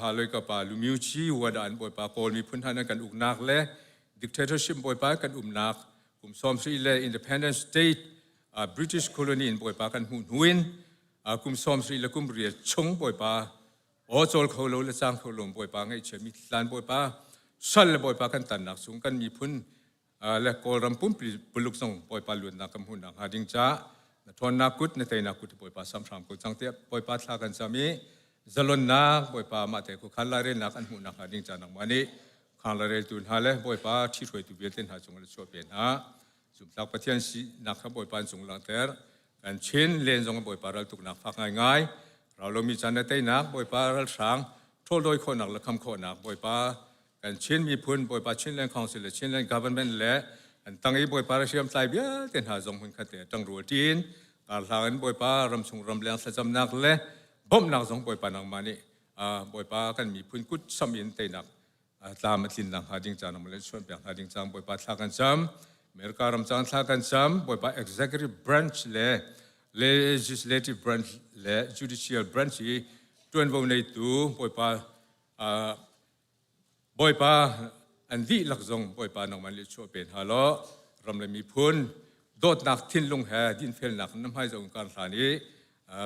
haloi ka pa Lumyuchi wada an Bawipa Kawl miphun hna nan kan uknak le dictatorship Bawipa kan umnak kum 70 le independent state British colony in Bawipa kan hmuh hnu in kum 70 le kum riat chung Bawipa aw cawl kho lo le cang kho lo Bawipa ngaihchia mi tlan Bawipa sal le Bawipa kan tannak chung kan miphun le Kawlram pumpi puluk zong Bawipa luatnak kan hmuhnak hnga ding caah na ṭhawnnak kut na teinak kut Bawipa samhram ko cang tiah Bawipa thla kan cam i zalonnak Bawipa mah te khuakhan lairelnak an hmuhnak hnga ding ca nangmah nih khang laireltu hna le Bawipa ṭhihruaitu vialte hna cung le chuah pe hna zumtlak Pathian sinak kha Bawipa an cung langhter kan Chin len zong Bawipa raltuknak fak ngaingai rau lomi caan na teinak Bawipa ralhrang. ṭhawldawi khawhnak le kham khawhnak Bawipa kan Chin miphun Bawipa Chinland Council le Chinland Government le an tang i Bawipa hriamtlai vialte hna zong hmunkhat te ṭangrual ṭin karhlang in Bawipa ramchung ramleng thlacamnak le bawmhnak zong Bawipa nangmah nih Bawipa kan miphun kut sam in teinak tlam a tlin nakhnga ding caan le chuan pek hna ding cang Bawipa thla kan cam America ram cang thla kan cam Bawipa executive branch le legislative branch le judicial branch i ṭuanvo neitu Bawipa Bawipa an dihlak zong Bawipa nangmah nih chuah pe hna law ram le miphun dawtnak thinlung he dinfelnak na hmai zong kar hlan i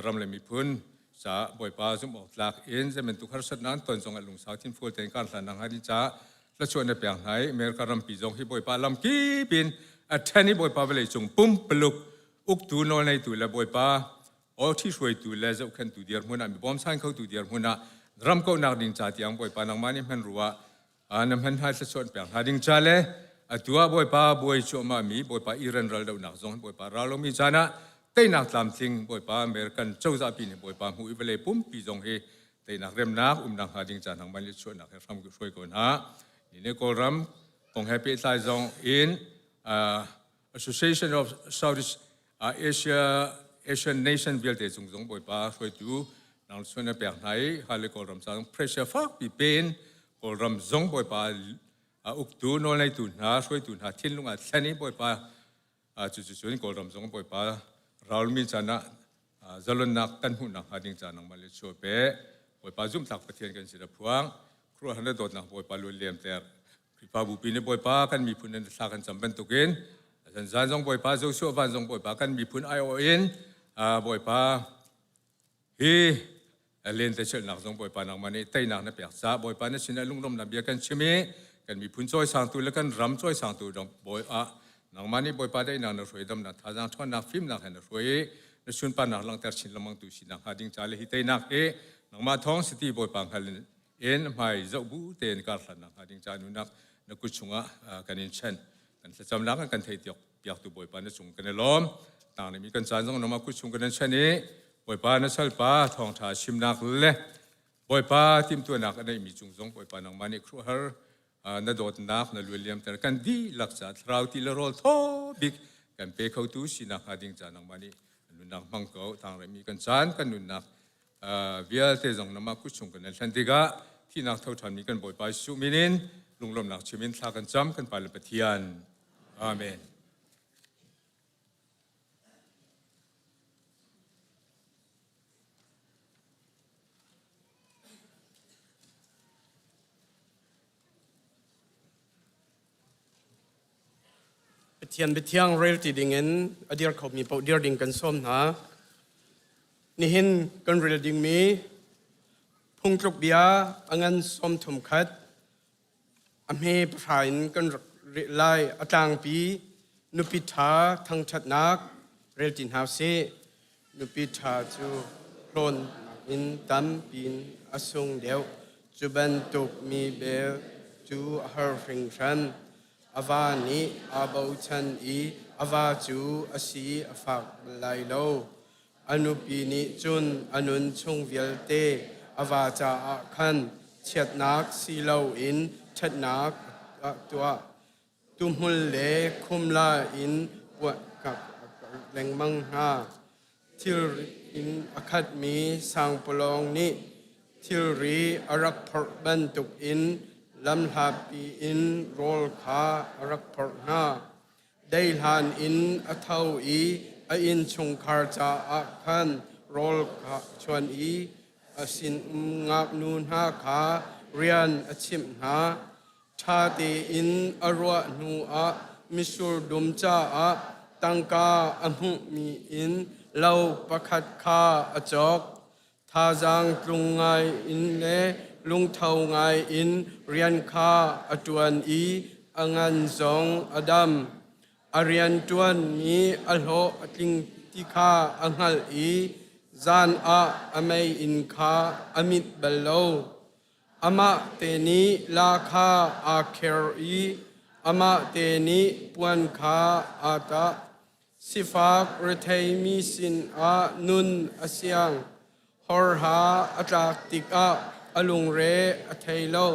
ram le miphun ca Bawipa zumh awk tlak in zeibantuk harsatnak an ton zong ah lungsau thinfual tein kar hlan nakhnga ding caah thluachuah na pek hna i America rampi zong hi Bawipa lamkip in a ṭhen i Bawipa vawlei cung pumpaluk uktu nawlneitu le Bawipa aw ṭhihruaitu le zohkhenhtu dirhmun ah mi bawmchan khotu dirhmun ah ram kauhnak ding ca tiang Bawipa nangmah nih hman ruah na hman hna thluachuah pek hna ding ca le atu ah Bawipa buai cuahmah mi Bawipa Iran ral dohnak zong Bawipa ral lomi caan ah teinak tlamtling Bawipa American cozah pi nih Bawipa hmu i vawlei pumpi zong hi teinak remnak umnak hnga ding ca nangmah nih chuahnak he hram hruai ko hna ni ne Kawlram kong he pehtlai zong in Association of Southeast Asia Asian nation vialte cung zong Bawipa hruaitu nang chun na pek hna i hale Kawlram ca zong pressure fakpi pe in Kawlram zong Bawipa uktu nawlneitu hna hruaitu hna thinlung ah thlen i Bawipa cucu cun Kawlram zong Bawipa ralmi caan ah zalonnak kan hmuhnak hnga ding ca nangmah le chuah pe Bawipa zumhtlak Pathian kan si da phuang khuaruahhar na dawtnak Bawipa luan liamter Khrihfabu pi nih Bawipa kan miphun in thla kan cam bantukin zan zong Bawipa Joshua van zong Bawipa kan miphun aiawh in Bawipa hi lente chelhnak zong Bawipa nangmah nih teinak na pek ca Bawipa na sinah lunglawmnak bia kan chim i kan miphun cawisangtu le kan ram cawisangtu bawi ah nangmah nih Bawipa daihnak na hruai damnak thazaang ṭhawnnak fimnak he na hruai i na sunparnak langhter chin lengmang tu sinak hnga ding ca le hi teinak hi nangmah thawng siti Bawipa hngal in hmai zoh bu tein kar hlannak hnga ding ca nunak na kut chungah kan in chen kan thlacamnak kan kan theih piaktu Bawipa na cung kan i lawm tang mi kan caan zong nama kut chung kan in chen i Bawipa na salpa thawngtha chimnak le Bawipa timhtuahnak a neihmi cung zong Bawipa nangmah nih khuahar na dawtnak na luan ter kan dihlak ca thlarau ti le rawl thaw bik kan pe khotu sinak hnga ding ca nangmah nih nunnak hmang ko tang mi kan caan kan nunnak vialte zong namah kut chung kan hlan tikah thihnak tho ṭhanmi kan Bawipa Jesuh min in lunglawmhnak chim in thla kan cam kan Pa le Pathian. Amen. Pathian biathiang rel ti dingin a dir khomi paoh dir ding kan sawm hna. Nihin kan rel dingmi phungtluk bia a ngan 31 a hme pahra in kan rak rel lai. A tlangpi nupi ṭha thangṭhatnak rel ti hna usih. Nupi ṭha cu hlawn in tampi in a sung deuh. Cu bantuk mi bel cu a har hringhran. A va nih aa bochan i a va cu a si a fak bal lai lo. A nupi nih cun a nun chung vialte a va caah khan chiatnak si loin ṭhatnak a tuah. Tuhmul le khumla in puah lengmang hna. Thilri in a khatmi sangpalawng nih thilri a rak phorh bantukin lamhlapi in rawl kha a rak phorh hna. Deihlan in a tho i a innchungkhar caah khan rawl kha a chuan i a sinum ngaknu hna kha rian a chimh hna. Ṭha tein a ruah hnuah mitsur dum caah tangka a hmuhmi in lo pakhat kha a cawk. Thazaang tlung ngai in le lungtho ngai in rian kha a ṭuan i a ngan zong a dam. A rianṭuanmi a hlawh a tling ti kha a hngalh i zan ah a meiinn kha a mit bal lo. Amah te nih la kha aa kher i amah te nih puan kha aa tah. Sifak retheimi sinah nun a siang. Horha a tlak tikah. a lungre a thei lo.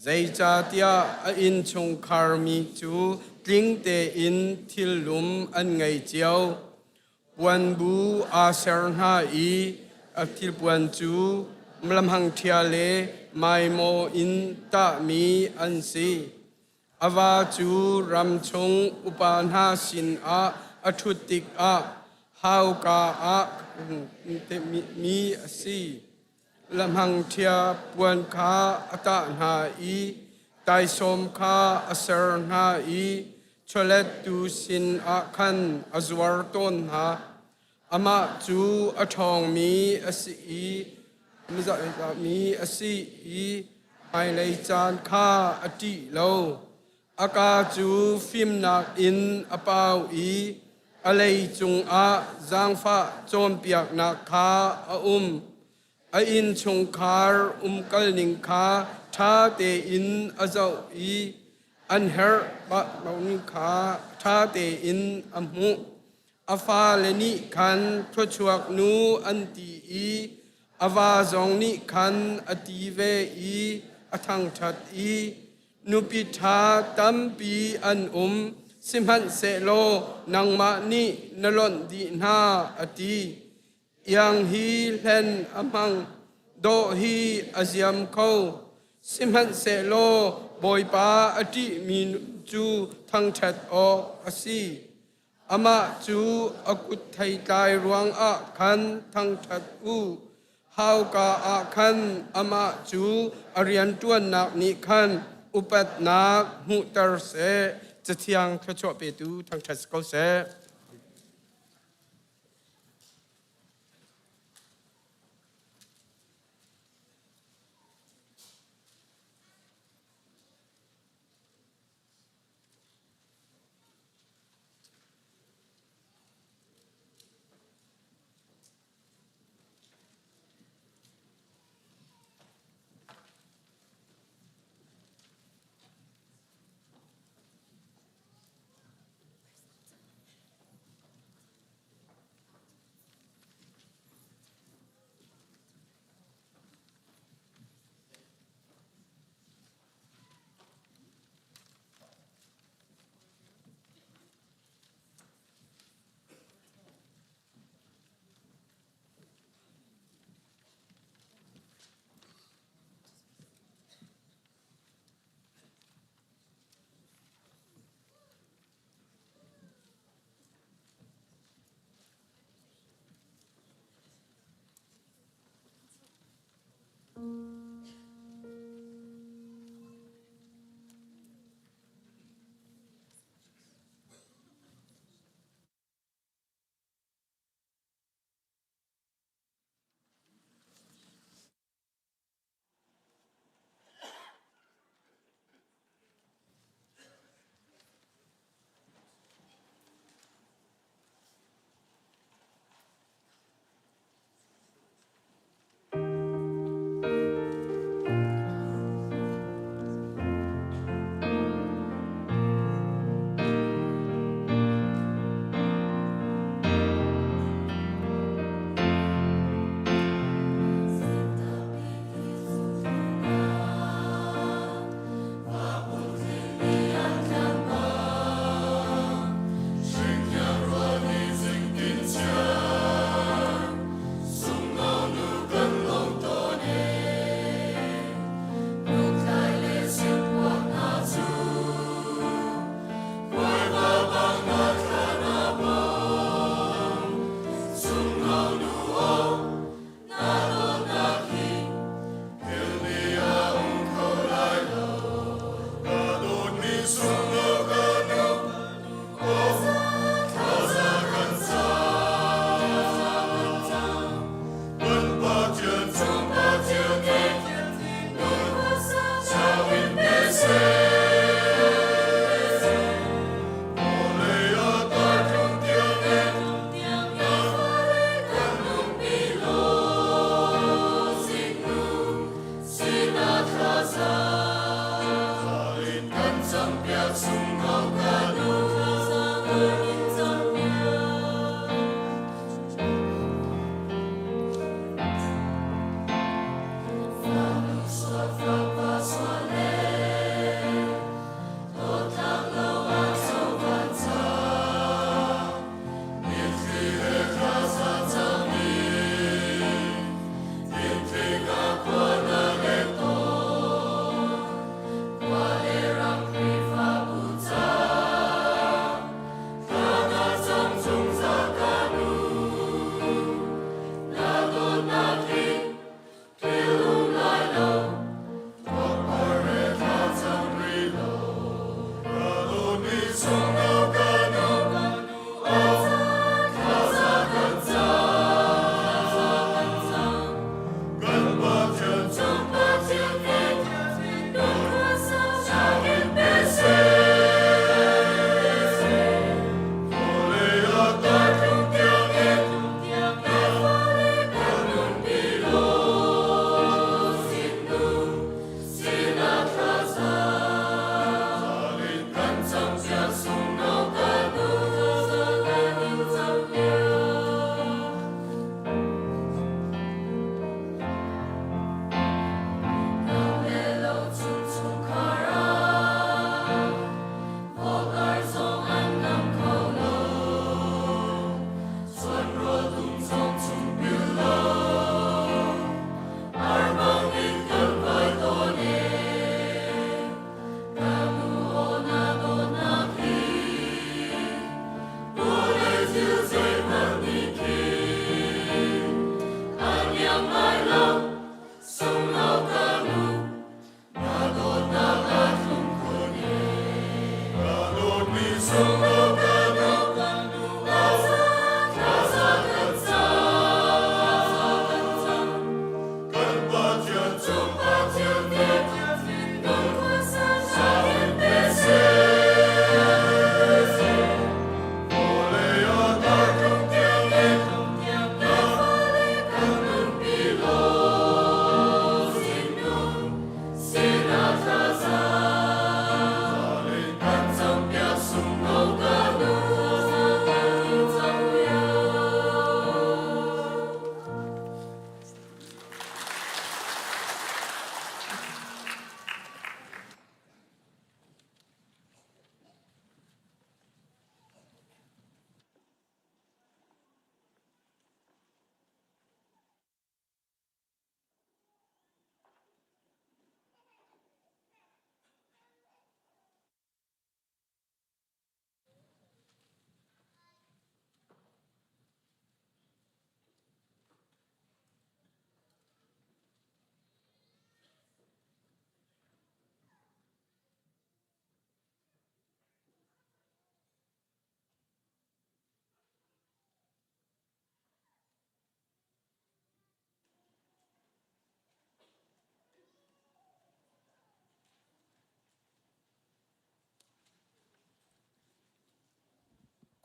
Zeicahtiah a innchungkharmi cu tling tein thillum an ngei cio. Puanbu aa ser hna i a thilpuan cu lamhangṭhia le maimaw in tahmi an si. A va cu ram chung upa hna sinah a ṭhut tikah hauka ah mi a si. Lamhangṭhia puan kha a tah hna i taisawm kha a ser hna i chawlettu sinah khan a zuar tawn hna. Amah cu a ṭhawngmi a si i mi a si i hmailei caan kha a ṭih lo. A kaa cu fimnak in a pau i a lei cungah zaangfah cawnpiaknak kha a um. A innchungkhar umkalning kha ṭha tein a zoh i an herh ning kha ṭha tein a hmuh. A fale nih khan thluachuak nu an ti i a va zong nih khan a ti ve i a thangṭhat i nupi ṭha tampi an um, sihmanhsehlaw nangmah nih na lonh dih hna, a ti. Iang hi hlen a hmang, dawh hi a ziam kho, sihmanhsehlaw Bawipa a ṭihmi cu thangṭhat awk a si. Amah cu a kut theitlai ruangah khan thangṭhat u. Hauka ah khan amah cu a rianṭuannak nih khan upatnak hmuhter seh. Cathiang thluachuah petu thangṭhat si ko seh.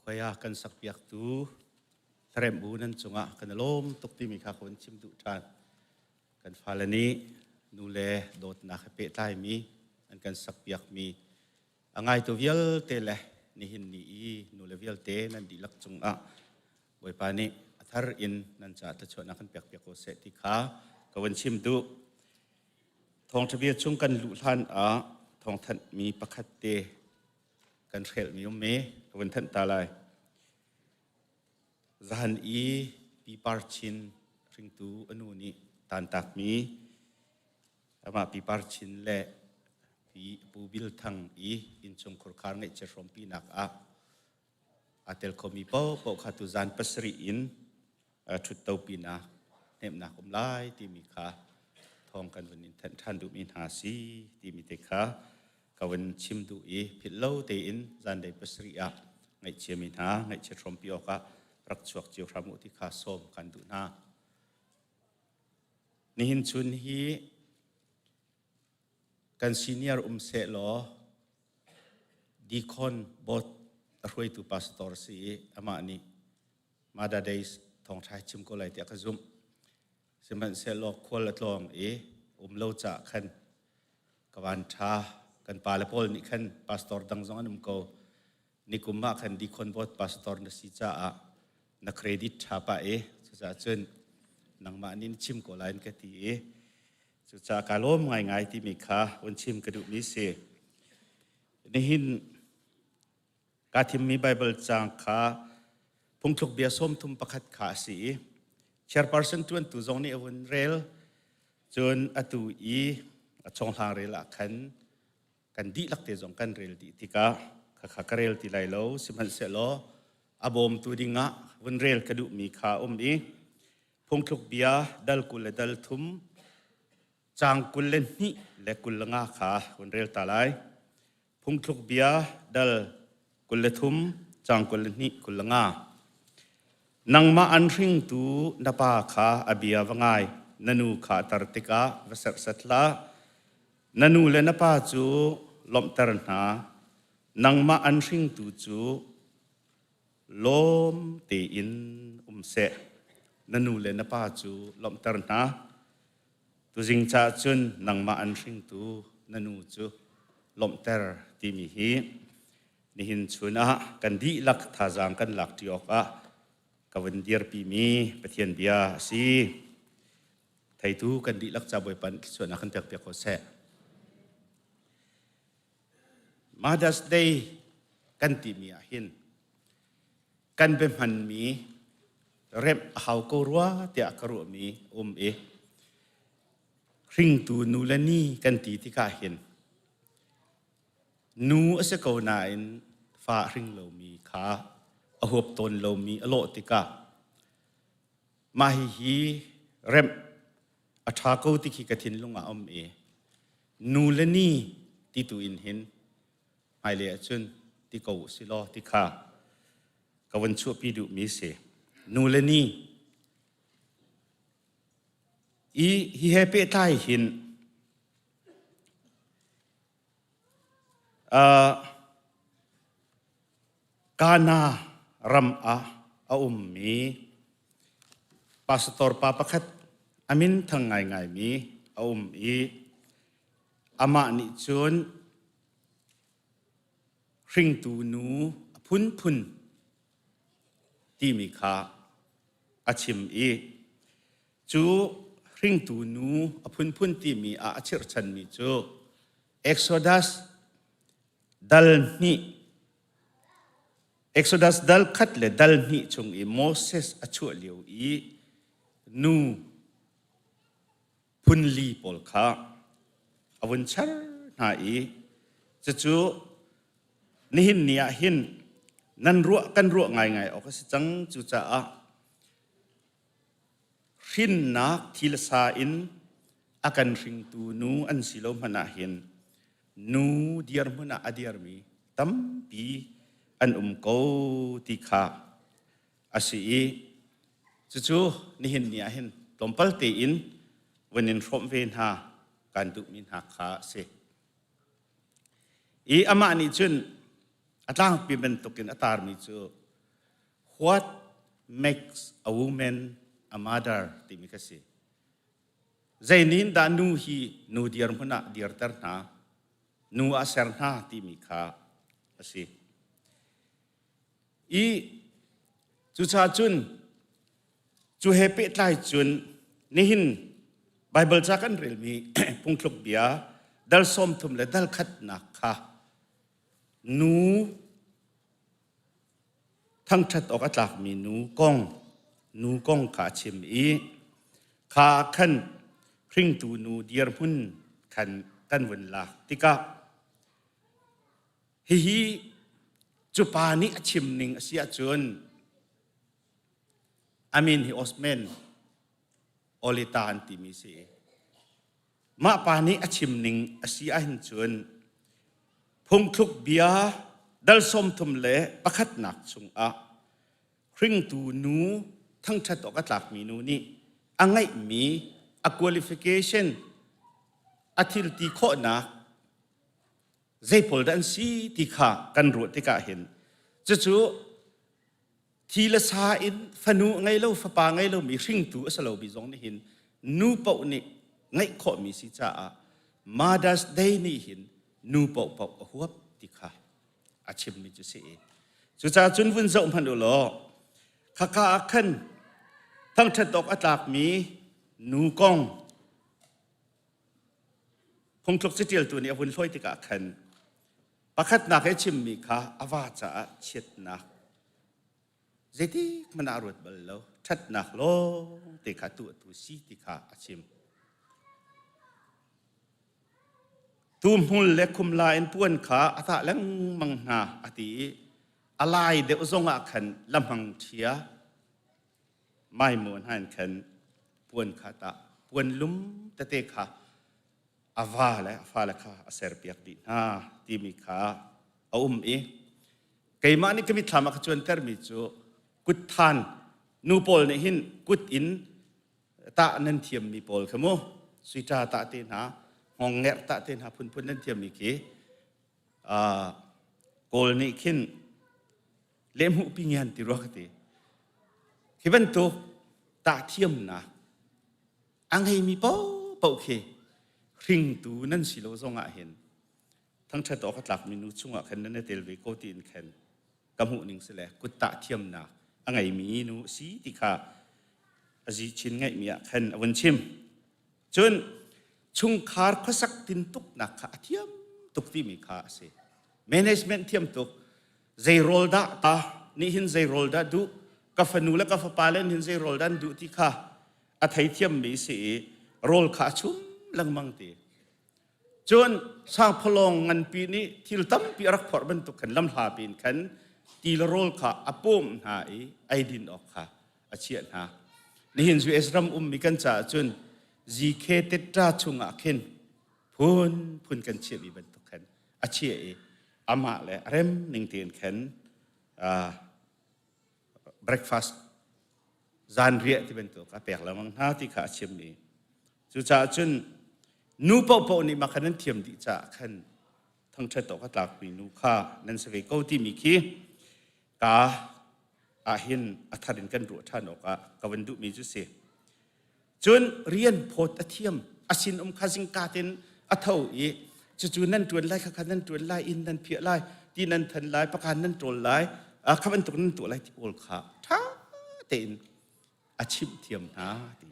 Khoia kan sakpiaktu hlaremh bu nan cungah kan i lawm tuk timi kha ka vun chim duh ṭhan. Kan fale nih nu le dawtnak he pehtlaimi an kan sakpiakmi a ngaitu vialte le nihin ni i nu le vialte nan dihlak cungah Bawipa nih a thar in nan caah thluachuahnak kan pekpiak ko seh ti kha ka vun chim duh. Thawngṭha bia chung kan luh hlan ah thawngthanhmi pakhat te kan hrelhmi um me ka vun thanh ta lai. Zahan i pipar chin hringtu a nu nih tantakmi amah pipar chin le pi Pu Bil Thang i innchung khurkhar ngeihchia hrawmpinak ah aa tel khomi paohpaoh kha tuzan pasarih in ṭhuttopinak hnemhnak um lai timi kha thawng kan vun in thanh ṭhan duhmi hna si timi te kha ka vun chim duh i philh lo tein zanlei pasarih ah ngaihchiami hna ngaihchiat hrawmpi awkah rak chuak cio hram u ti kha sawm kan duh hna. Nihin chun hi kan senior um seh law deacon board a hruaitu pastor si i amah nih Mother Days thawngṭha chim ko lai tiah ka zumh. Sihmanhsehlaw khual a tlawng i um lo caah khan ka van ṭha. Kan pale pawl nih khan pastor dang zong an um ko. Nikum ah khan deacon board pastor na si caah na credit ṭha pah i cucaah cun nangmah nih na chim ko lai in ka ti i cucaah kaa lawm ngaingai timi kha hun chim ka duhmi si. Nihin Kaa thimmi Baibal caang kha phungthluk bia sawmthum pakhat kha a si i chairperson ṭuantu zong nih a vun rel. Cun atu i a chonghlang rel ah khan kan dihlak te zong kan rel dih tikah khakha ka rel ti lai lo sihmanhsehlaw a bawmtu dingah vun rel ka duhmi kha a um i phungthluk bia dal 20 le dal thum caang 22 le 25 kha vun rel ta lai. Phungthluk bia dal 23 caang 22 25. Nangmah an hringtu na pa kha a bia va ngai, na nu kha a tar tikah va serhsat hlah. Na nu le na pa cu lawmhter hna, nangmah an hringtu cu lawm tein um seh. Na nu le na pa cu lawmhter hna. Tuzing caah cun nangmah an hringtu na nu cu lawmhter timi hi nihin chun ah kan dihlak thazaang kan lak ṭi awkah ka vun dirpimi Pathian bia a si. Theitu kan dihlak ca Bawipa nih thluachuahnak kan pekpiak ko seh. Mother's Day kan timi ah hin kan biahmanmi remh a hau ko rua tiah ka ruahmi um i hringtu nu le ni kan ti tikah hin nu a si ko nain fa a hring lomi kha a huap tawn lomi a lawh tikah mah hihi remh a ṭha ko ti khi ka thinlung ah a um i nu le ni ti tu in hin hmailei ahcun ti ko u si law ti kha ka vun chuahpi duhmi si. Nu le ni i hi he pehtlai hin uh, Kana ram ah a ummi pastor pa pakhat a min thang ngaingaimi a um i amah nih cun hringtu nu a phunphun timi kha a chim i cu hringtu nu a phunphun timi ah a chirhchanmi cu Exodus dal hnih Exodus dal khat le dal hnih chung i Moses a chuah lio i nu phunli pawl kha a vun char hna i cucu nihin ni ah hin nan ruah kan ruah ngaingai awk a si cang. Cucaah hrinnak thil sa in a kan hringtu nu an si lo hmanh ah hin nu dirhmun ah a dirmi tampi an um ko ti kha a si i cucu nihin ni ah hin tlawmpal tein vun in hrawmh ve hna kan duhmi hna kha a si. I amah nih cun a tlangpi bantukin a tarmi cu. What makes a woman a mother timi kha si. Zeinin dah nu hi nu dirhmun ah dirter hna, nu ah ser hna timi kha a si. I cucaah cun cu he pehtlai cun nihin Bible ca kan relmi phungthluk bia dal 30 le dal khatnak kha nu thangṭhat awk a tlakmi nu kong nu kong kha a chim i kha khan hringtu nu dirhmun khan kan vun lak tikah hihi cu pa nih a chim ning a si ahcun a min hi Osman Olita an timi si. Mah pa nih a chim ning a si ahhin cun phungthluk bia dal 31nak chungah hringtu nu thangṭhat awk a tlakmi nu nih a ngeihmi a qualification a thil ti khawhnak zei pawl dah an si ti kha kan ruah tikah hin cucu thi le sa in fanu ngei lo fapa ngei lomi hringtu a si lomi zong nih hin nu paoh nih ngeih khawhmi si caah Mother's Day nih hin nu paohpaoh a huap ti kha a chimmi cu si i cucaah cun vun zoh hmanh u law khaka ah khan thangṭhat awk a tlakmi nu kong phungthluk caṭialtu nih a vun hlawi tikah khan Pakhatnak he chimmi kha a va caah chiatnak zeitik hmanh ah a ruat bal lo. Ṭhatnak lawng te kha tuah tu si ti kha a chim. Tuhmul le khumla in puan kha a tah lengmang hna a ti i a lai deuh zongah khan lamhang ṭhia maimaw hna in khan puan kha tah puan lum tete kha a va le a fale kha a serpiak dih hna timi kha a um i keimah nih ka mitthlam ah ka cuantermi cu kut than nu pawl nih hin kut in tah nan thiammi pawl kha mu suita tah te hna hngawng tah te hna phunphun nan thiammi khi kawl nih khin lehhmuh pingian ti rua ka ti khi bantuk tah thiamnak A ngeimi paohpaoh khi hringtu nan si lo zongah hin thangṭhat awk a tlakmi nu chungah khan nan i tel ve ko tiin khan ka hmuh ning si le kuttah thiamnak a ngeimi nu a si ti kha a zi chin ngeihmi ah khan a vun chim. Cun chungkhar khuasak tintuknak kha a thiam tuk timi kha a si. Management thiam tuk. Zei rawl dah ta nih hin zei rawl dah duh ka fanu le ka fapa le hin zei rawl dah an duh ti kha a theithiammi si i rawl kha a chum lengmang ti. Cun sangphalawng nganpi nih thil tampi a rak phorh bantuk khan lamhla piin khan ti le rawl kha a pawm hna i eidin awk kha a chiah hna. Nihin US ram ummi kan caah cun GK tetra chungah khin phun phun kan chiahmi bantuk khan a chiah i amah le a rem ning tein khan breakfast zanriah ti bantuk a pek lengmang hna ti kha a chimmi cucaah cun nu paohpaoh nih mah kha nan thiam dih caah khan thangṭhat awk a tlakmi nu kha nan si ve ko timi khi ka ahhin a thar in kan ruah ṭhan awkah ka van duhmi cu si. Cun rian phawt a thiam a sinum kha zingka tein a tho i cucu nan ṭuan lai khakha nan ṭuan lai inn nan phiah lai ti nan than lai pakan nan ṭawl lai kha bantuk nan tuah lai ti pawl kha ṭha tein a chimh thiam hna ti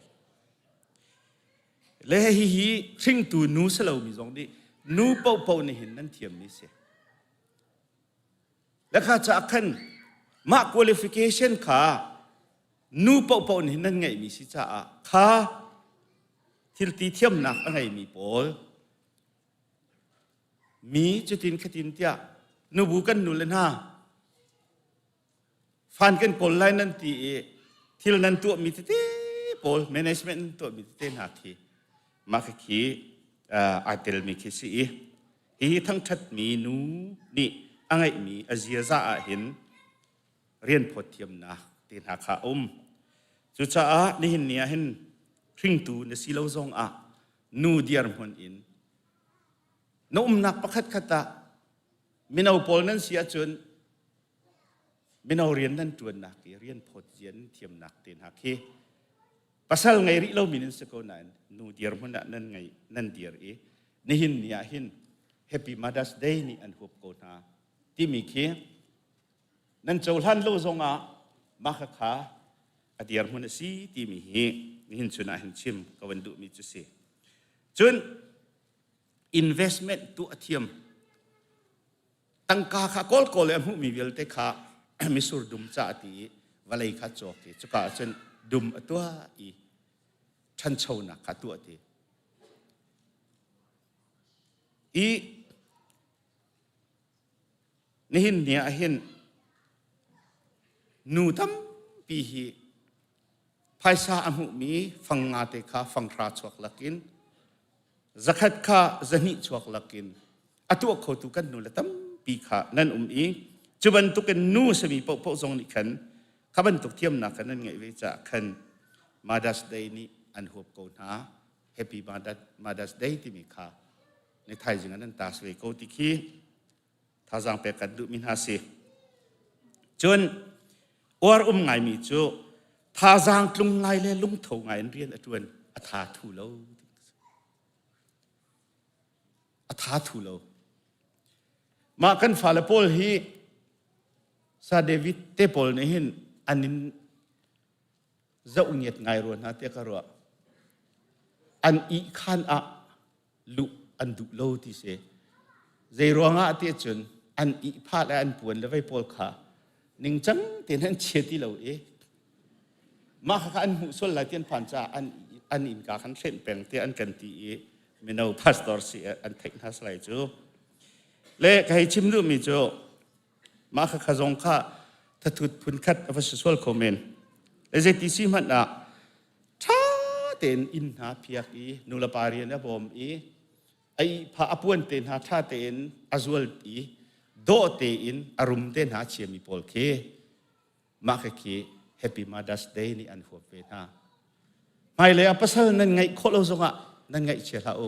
le hihi hringtu nu si lomi zong nih nu paohpaoh nih hin nan thiammi si le kha caah khan mah qualification kha nu paohpaoh nih nan ngeihmi si caah kha thilti thiamnak a ngeimi pawl mi cutin khatin tiah nubu kan nu le hna fan kan kawl lai nan ti i thil nan tuahmi tete pawl management nan tuahmi tete hna khi mah khi aa telmi khi si i hihi thangṭhatmi nu nih a ngeihmi a ziaza ah hin rian phawt thiamnak te hna kha a um. Cucaah nihin ni ah hin hringtu na si lo zong ah nu dirhmun in na umnak pakhat khat ah mino pawl nan si ahcun. Mino rian nan ṭuannak i rian phawt zia nan thiamnak te hna khi pasal ngei rih lomi nan si ko nain nu dirhmun ah nan ngei nan dir i nihin ni ah hin Happy Mother's Day nih an huap ko hna timi khi nan cohlan lo zongah mah kha a dirhmun a si timi hi nihin chun ah hin chim ka van duhmi cu si. Cun investment tuah thiam tangka kha kawl kawl le a hmuhmi vialte kha misur dum ca ti i vawlei kha cawk i cuka ah cun dum a tuah i ṭhanchonak kha tuah ti i nihin ni ah hin nu tampi hi phaisa a hmuhmi fang nga te kha fang hra chuak lakin zakhat kha zahnih chuak lakin a tuah khotu kan nu le tampi kha nan um i cu bantukin nu sami paohpaoh zong nih khan kha bantuk thiamnak khan nan ngeih ve caah khan Mother's Day nih an huap ko hna Happy Mother's Day timi kha ni thaizing ah nan tas ve ko ti khi thazaang pek kan duhmi hna si. Cun uar um ngaimi cu thazaang tlung ngai le lungtho ngai in rian a ṭuan a tha thu lo. A tha thu lo. Mah kan fale pawl hi Sa David te pawl nih hin an in zoh ngiat ngai rua hna tiah ka ruah. An ihkhan ah luh an duh lo ti si. Zei ruangah ti cun an ihphah le an puan le vei pawl kha ningcang tein an chia ti lo i mah kha an hmuh sual lai ti an phan caah an an innka khan hrenh peng tiah an kan ti i mino pastor si an theih hna salai cu le ka hei chim duhmi cu mah kha kha zong kha thathut phun khat a va si sual kho men le zeiti si hmanh ah ṭha tein inn hna phiak i nulepa rian a bawm i a ihphah a puan te hna ṭha tein a zual i dawh tein a rum te hna a chiami pawl khi mah khi khi Happy Mother's Day nih an huap ve hna. Hmailei ah pasal nan ngeih khawh lo zongah nan ngaihchia hlah u.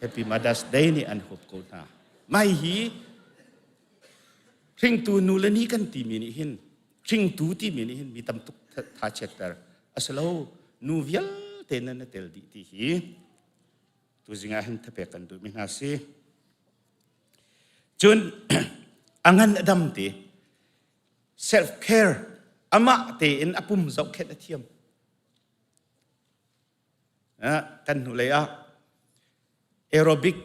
Happy Mother's Day nih an huap ko hna. Mai hi hringtu nu le ni kan timi nih hin hringtu timi nih hin mi tam tuk tha chiatter a si lo nu vialte nan na tel dih ti hi tuzing ah hin thapek kan duhmi hna si. Cun a ngan a dam te self care amah tein a pum zohkhenh a thiam. Kan hnulei ah aerobic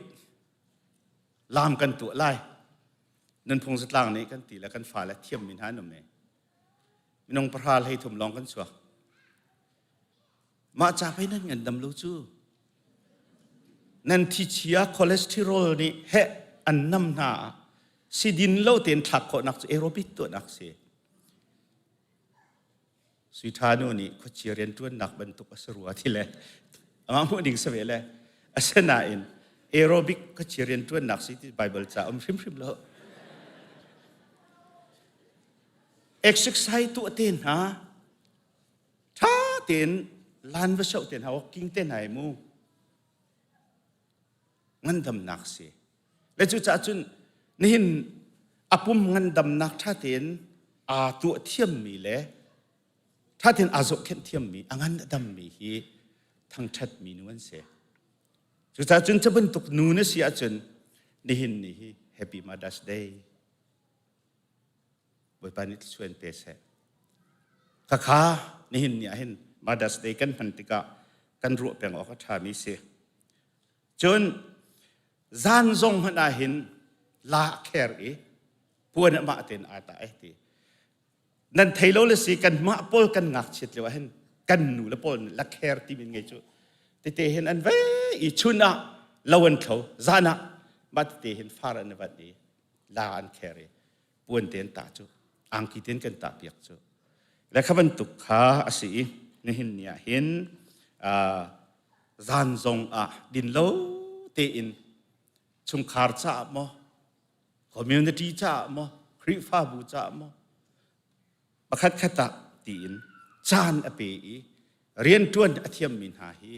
laam kan tuah lai. Nunphung zatlang nih kan ti le kan fale thiammi hna an um e. Minung pahra hlei thum lawng kan chuak. Mah ca pei nan ngandam lo cu. Nan thichia cholesterol nih heh an nam hna ah sidin lo tein thlak khawhnak cu aerobic tuahnak si. Sui Tha nu nih khuachia rianṭuannak bantuk a si rua ti le amah hmuh ding si ve le asinain aerobic khuachia rianṭuannak si ti Bible ca um hrimhrim lo. Exercise tuah te hna ṭha tein lan va soh te hna walking te hna mu ngandamnak si. Le cucaah cun nihin a pum ngandamnak ṭha tein aa tuah thiammi le ṭha tein aa zohkhenh thiammi, a ngan a dammi hi thangṭhatmi nu an si. Cucaah cun cu bantuk nu na si ahcun nihin ni hi Happy Mother's Day. Bawipa nih thluachuah in pe seh. Khakha nihin ni ah hin Mother's Day kan hman tikah kan ruah peng awk a ṭhami si. Cun zan zong hmanh ah hin la a kher i puan amah tein aa tah ai ti. Nan thei lo le si kan mah pawl kan ngakchiat lio ah hin kan nu le pawl nih la kher ti min ngei cu tete hin an ve i chun ah lo an thlo zan ah mah tete hin far an i vat i la an kher i puan te an tah cu angki ten kan tah piak cu le kha bantuk kha a si i nihin ni ah hin zan zong ah din lo tein chungkhar caah maw community caah maw Khrihfabu caah maw pakhat khat ah tiin caan a pe i rianṭuan a thiammi hna hi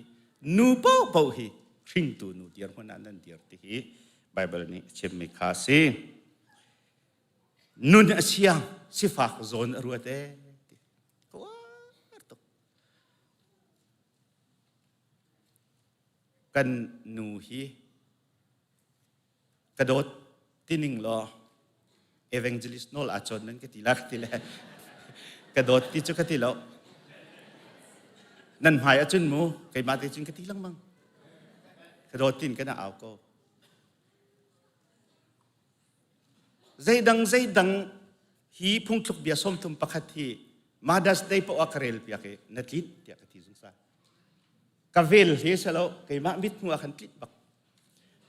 nu paohpaoh hi hringtu nu dirhmun ah nan dir ti hi Bible nih a chimmi kha a si. Nun a siang sifak zawn a ruat ee. Ka uar tuk. Kan nu hi ka dawt tining law evangelist nawl aa cawn nan ka ti la ka ti le ka dawt ti cu ka ti lo nan hmai ahcun mu keimah te cun ka ti lengmang ka dawt tin kana au ko zeidang zeidang hi phungthluk bia 31 hi Mother's Day poah ka rel piak i na tlin tiah ka ti zungzal ka vel hle selo keimah mit hmu ah khan tlinh bak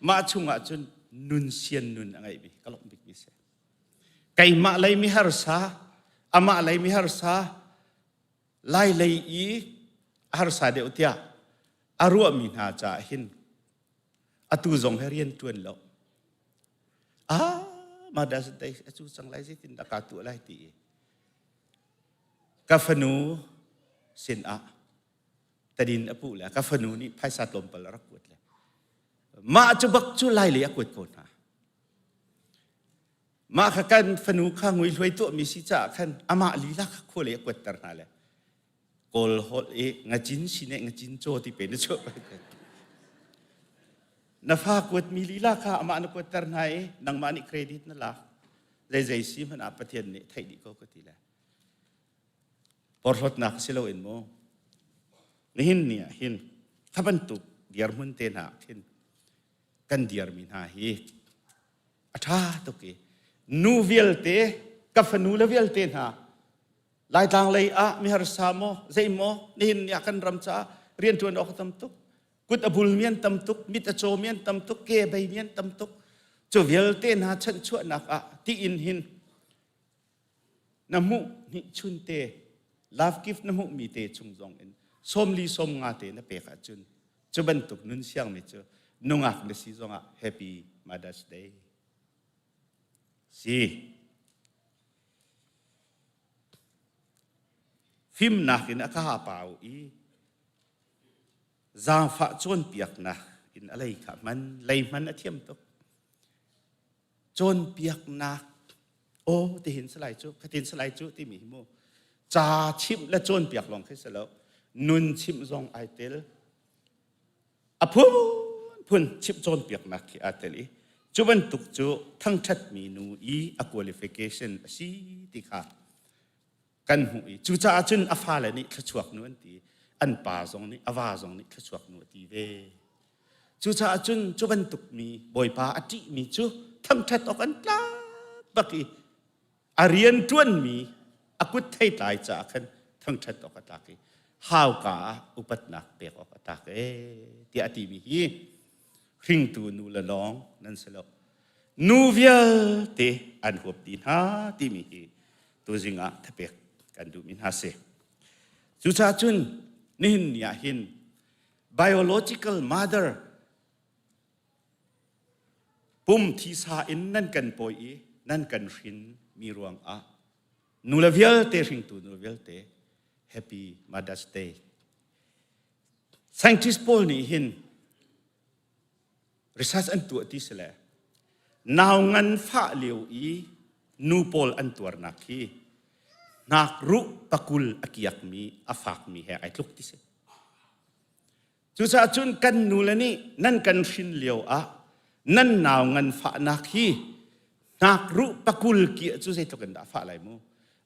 Mah chungah cun nun sian nun a ngeihmi ka lawmh bikmi si. Keimah lei mi harsa, amah lei mi harsa, lai lei i a harsa deuh tiah a ruahmi hna caah hin atu zong he rian ṭuan lo. Ah, mah dah dei a cu cang lai zeitin dah kaa tuah lai ti i ka fanu sin ah tadin a puh le ka fanu nih phaisa tlawmpal a rak kuat le mah cu bak cu lai lei a kuat ko hna mah kha kan fanu kha ngui hluai tuah mi si caah khan amah lila kha khua lei a kuatter hna le kawl holh i ngacin sine ngacin caw ti pe na chuah na fa kuat mi lila kha amah na kuatter hna i nangmah nih credit na lak zei zei si hmanh ah Pathian nih theih dih ko ka ti le Porhlawtnak si loin mu nihin ni ah hin kha bantuk dirhmun te hna khin kan dirmi hna hi a ṭha tuk i nu vialte ka fanu le vialte hna Laitlang lei ah miharsa maw zei maw nihin ni ah kan ram caah rianṭuan awk a tam tuk kut a bulmi an tam tuk mit a cawmi an tam tuk ke a beimi an tam tuk cu vialte hna chanhchuahnak ah tiin hin Na hmuh hnihchun te love gift na hmuhmi te chung zong in 40 50 te na pek ahcun cu bantuk nun siangmi cu nungak na si zongah happy Mother's Day si. Fimnak in a ka pau i zaangfah cawnpiaknak in a lei kha hman lei hman a thiam tuk. Cawnpiaknak aw tihin salai cu khatin salai cu timi hi mu ca chimh le cawnpiak lawng khi si lo nun chimh zong ai tel a phunphun chimh cawnpiaknak khi aa tel i cu bantuk cu thangṭhatmi nu i a qualification a si ti kha kan hmuh i cucaah cun a fale nih thluachuak nu an ti an pa zong nih a va zong nih thluachuak nu a ti ve cucaah cun cu bantuk mi bawipa a ṭihmi cu thangṭhat awk an tlak bak i a rian ṭuanmi a kut theitlai caah khan thangṭhat awk a tlak i hauka ah upatnak pek awk a tlak ee tiah a timi hi hringtu nu le lawng nan si lo nu vialte an huap dih hna timi hi tuzing ah thapek kan duhmi hna si. Cucaah cun nihin ni ah hin biological mother pum thisa in nan kan pawi i nan kan hrin mi ruang ah nule vialte hringtu nule vialte happy Mother's Day. Scientist pawl nih hin research an tuah ti si le nau ngan fah lio i nu pawl an tuarnak hi hnakruh pakul a kiakmi a fakmi he ai tluk ti si. Cucaah cun kan nule nih nan kan hrin lio ah nan nau ngan fahnak hi hnakruh pakul kiah cu zeitluk in dah a fah lai mu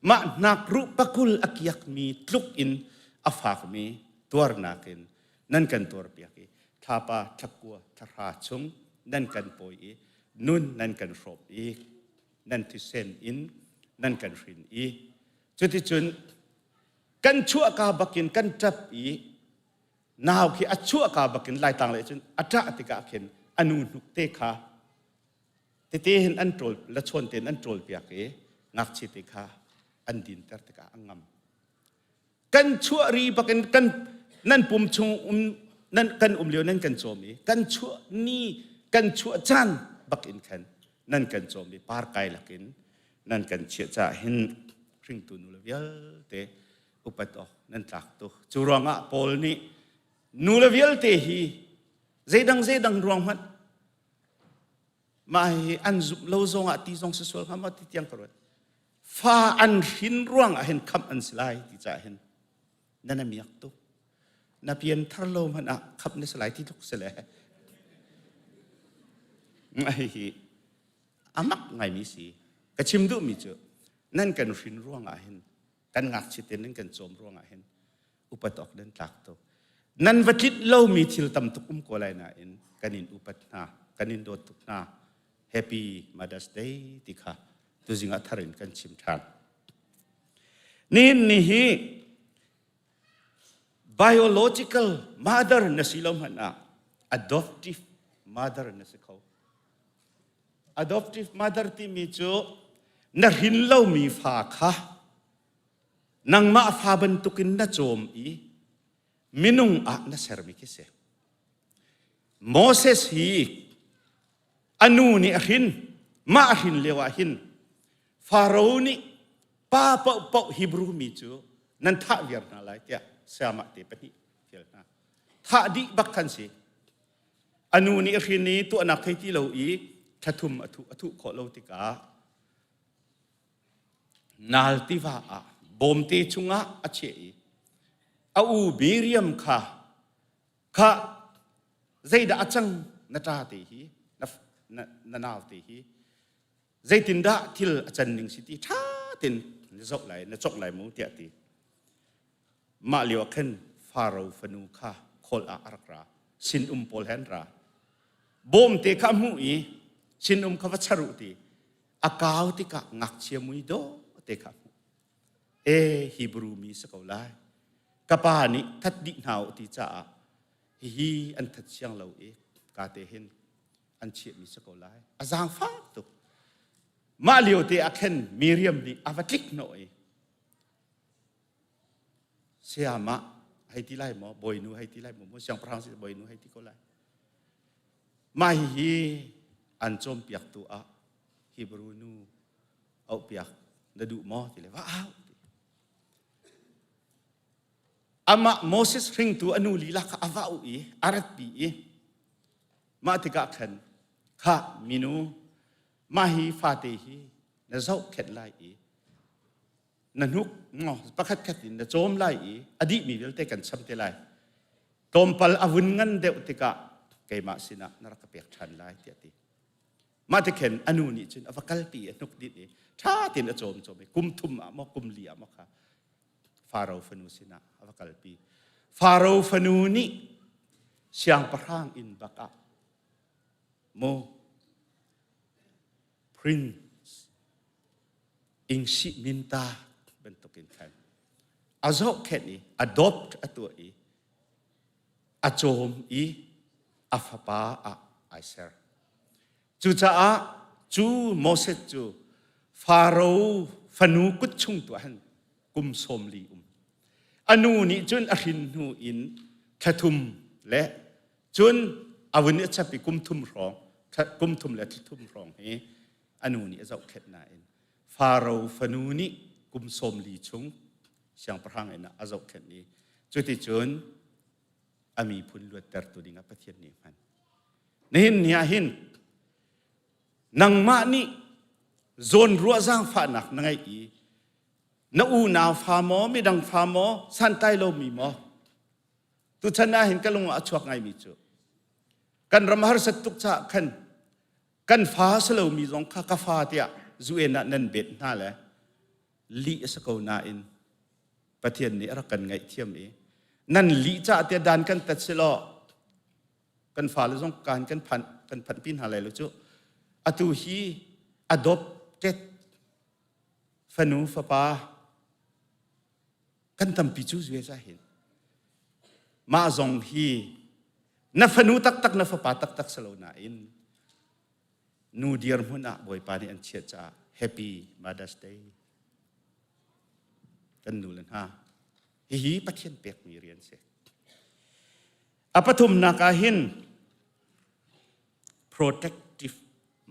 mah hnakruh pakul a kiakmi tluk in a fakmi tuarnak in nan kan tuarpiak i thlapa thlakua thlahra chung nan kan pawi i nun nan kan hrawp i nan thisen in nan kan hrin i cuticun kan chuahka bakin kan ṭap i nau khi a chuahka bakin laitlang lei cun a ṭah tikah khin a nu hnuk te kha tete hin an ṭawl lachawn tein an ṭawl piak i ngakchia te kha an dinter tikah a ngam Kan chuah ri bakin kan nan pum chung um nan kan um lio nan kan cawm i kan chuah ni kan chuah caan bakin khan nan kan cawm i par kai lakin nan kan chiah caah hin hringtu nu le vialte upat awk nan tlak tuk. Cu ruangah Paul nih nu le vialte hi zeidang zeidang ruang hmanh mah hi an zumh lo zongah ti zong si sual hnga maw ti tiang ka ruat. Fa an hrin ruang ah hin khamh an si lai ti caah hin na na miak tuk. Na pian thar lo hmanh ah khamh na si lai ti tluk si le. Hihi a mak ngaimi si. Ka chim duhmi cu nan kan hrin ruang ah hin kan ngakchia te nan kan cawm ruang ah hin upat awk nan tlak tuk. Nan va tlinh lomi thil tam tuk um ko lai nain kan in upat hna, kan in dawt tuk hna. Happy Mother's Day ti kha tuzing ah thar in kan chim ṭhan. Nihin ni hi biological mother na si lo hmanh ah adoptive mother na si kho. Adoptive mother timi cu na hrin lomi fa kha nangmah fa bantukin na cawm i minung ah na sermi khi si. Moses hi a nu nih a hrin mah a hrin lio ah hin Faro nih pa paohpaoh Hebrew mi cu nan thah viar hna lai tiah sayamah te pahnih fial hna. Thah dih bak khan si. A nu nih a hrin i tuahnak thei ti lo i thlathum a thuh a thuh khawh lo tikah Nal tiva ah bawmte chungah a chiah i a u Miriam kha kha zeidah a cang na ṭa te hi na, na, na nau te hi zeitindah thil a can ning si ti ṭha tein na zoh lai na cawk lai mu tiah ti mah lio ah khan Faro fanu kha khawl ah a rak ra sinum pawl he an ra bawmte kha a hmuh i sinum kha va char u ti a kau tikah ngakchia mui dawh te kha a hmuh e Hebrew mi si ko lai ka pa nih that dih hna u ti caah hihi an that siang lo i ka te hin an chiahmi si ko lai a zaangfak tuk mah lio te ah khan Miriam nih a va tlik hnawh i sayamah hei ti lai maw bawinu hei ti lai maw siangpahrang si bawinu hei ti ko lai mah hihi an cawnpiaktu ah Hebrew nu auhpiak na duh maw ti le va au ti amah Moses hringtu a nu lila kha a va auh i a ratpi i mah tikah khan kha minu mah hi fate hi na zohkhenh lai i na hnuk pakhat khat in na cawm lai i a dihmi vialte kan cham te lai tlawmpal a vun ngan deuh tikah keimah sinah na rak ka pek ṭhan lai tiah ti mah ti khin a nu nih cun a va kalpi a hnuk dit i ṭha tein a cawm cawm i kum thum ah maw kum li ah maw kha Faro fanu sinah a va kalpi Faro fanu nih siangpahrang inn bak ah mu prince ingsi minta bantukin khan a zohkhenh i adopt a tuah i a cawm i a fapa ah ai ser. Cucaah cu Moses cu Faro fanu kut chung tu ah hin kum sawm li um. A nu nih cun a hrin hnu in thla thum le cun a vun i chap i kum thum hrawng kum thum le thla thum hrawng hi a nu nih a zohkhenh nain Faro fanu nih kum sawm li chung siangpahrang inn ah a zohkhenh i cuticun a miphun luattertu dingah Pathian nih hman. Nihin ni ah hin nangmah nih zawnruah zaangfahnak na ngeih i na unau fa maw midang fa maw santlai lomi maw tuchan ah hin ka lung ah a chuak ngaimi cu kan ram harsat tuk caah khan kan fa si lomi zong kha ka fa tiah UN ah nan bet hna le lih a si ko nain Pathian nih a rak kan ngaihthiam i nan lih caah tiah dan kan tat si law kan fale zong kan kan phanh kan phanh pi hna lai lo cu atu hi adopted fanu fapa kan tampi cu zue za hin mah zong hi na fanu taktak na fapa taktak si lo nain nu dirhmun ah Bawipa nih an chiah caah happy Mother's Day kan nu le hna hihi Pathian pekmi rian si a pathumnak ah hin protective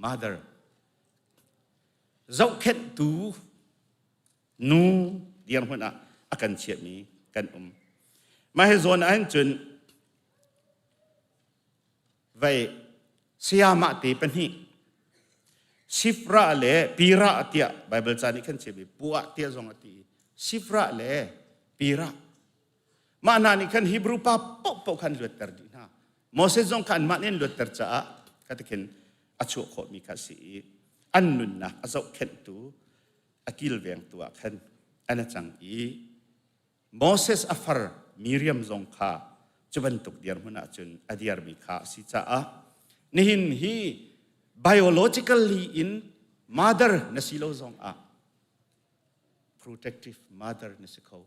mother zohkhenhtu nu dirhmun ah a kan chiahmi kan um mah hi zawn ah hin cun vei sayamah te pahnih. Sifra le Pira tiah Bible ca nih khan chim i Puah tiah zong a ti i Sifra le Pira. Mah hna nih khan Hebrew pa paohpaoh khan luatter dih hna. Moses zong kha anmah nih an luatter caah kha a chuah khawhmi kha a si i an nunnak a zohkhenhtu a kilvengtu ah khan an a cang i Moses a far Miriam zong kha cu bantuk dirhmun ahcun a dirmi kha a si caah nihin hi biologically in mother na si lo zong ah protective mother na si kho.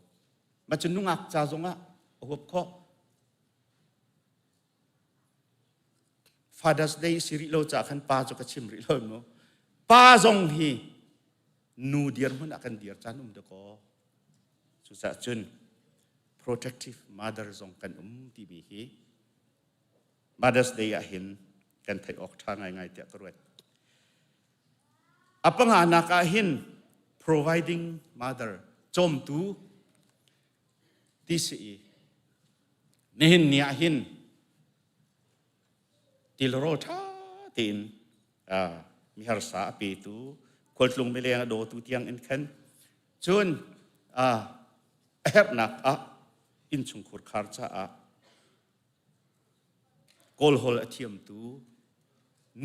Mah cu nungak ca zong ah a huap khawh. Father's Day si rih lo caah khan pa cu ka chim rih lo mu. Pa zong hi nu dirhmun ah kan dir caan um dakaw. Cucaah cun protective mother zong kan um timi hi Mother's Day ah hin kan theih awk ṭha ngaingai tiah ka ruat. A panganak ah hin providing mother cawmtu ti si i nihin ni ah hin tilrawl ṭha tein miharsa a petu khualtlung mileng a dawtu tiang in khan cun a herhnak ah innchungkhur khar caah kawlhawl a thiamtu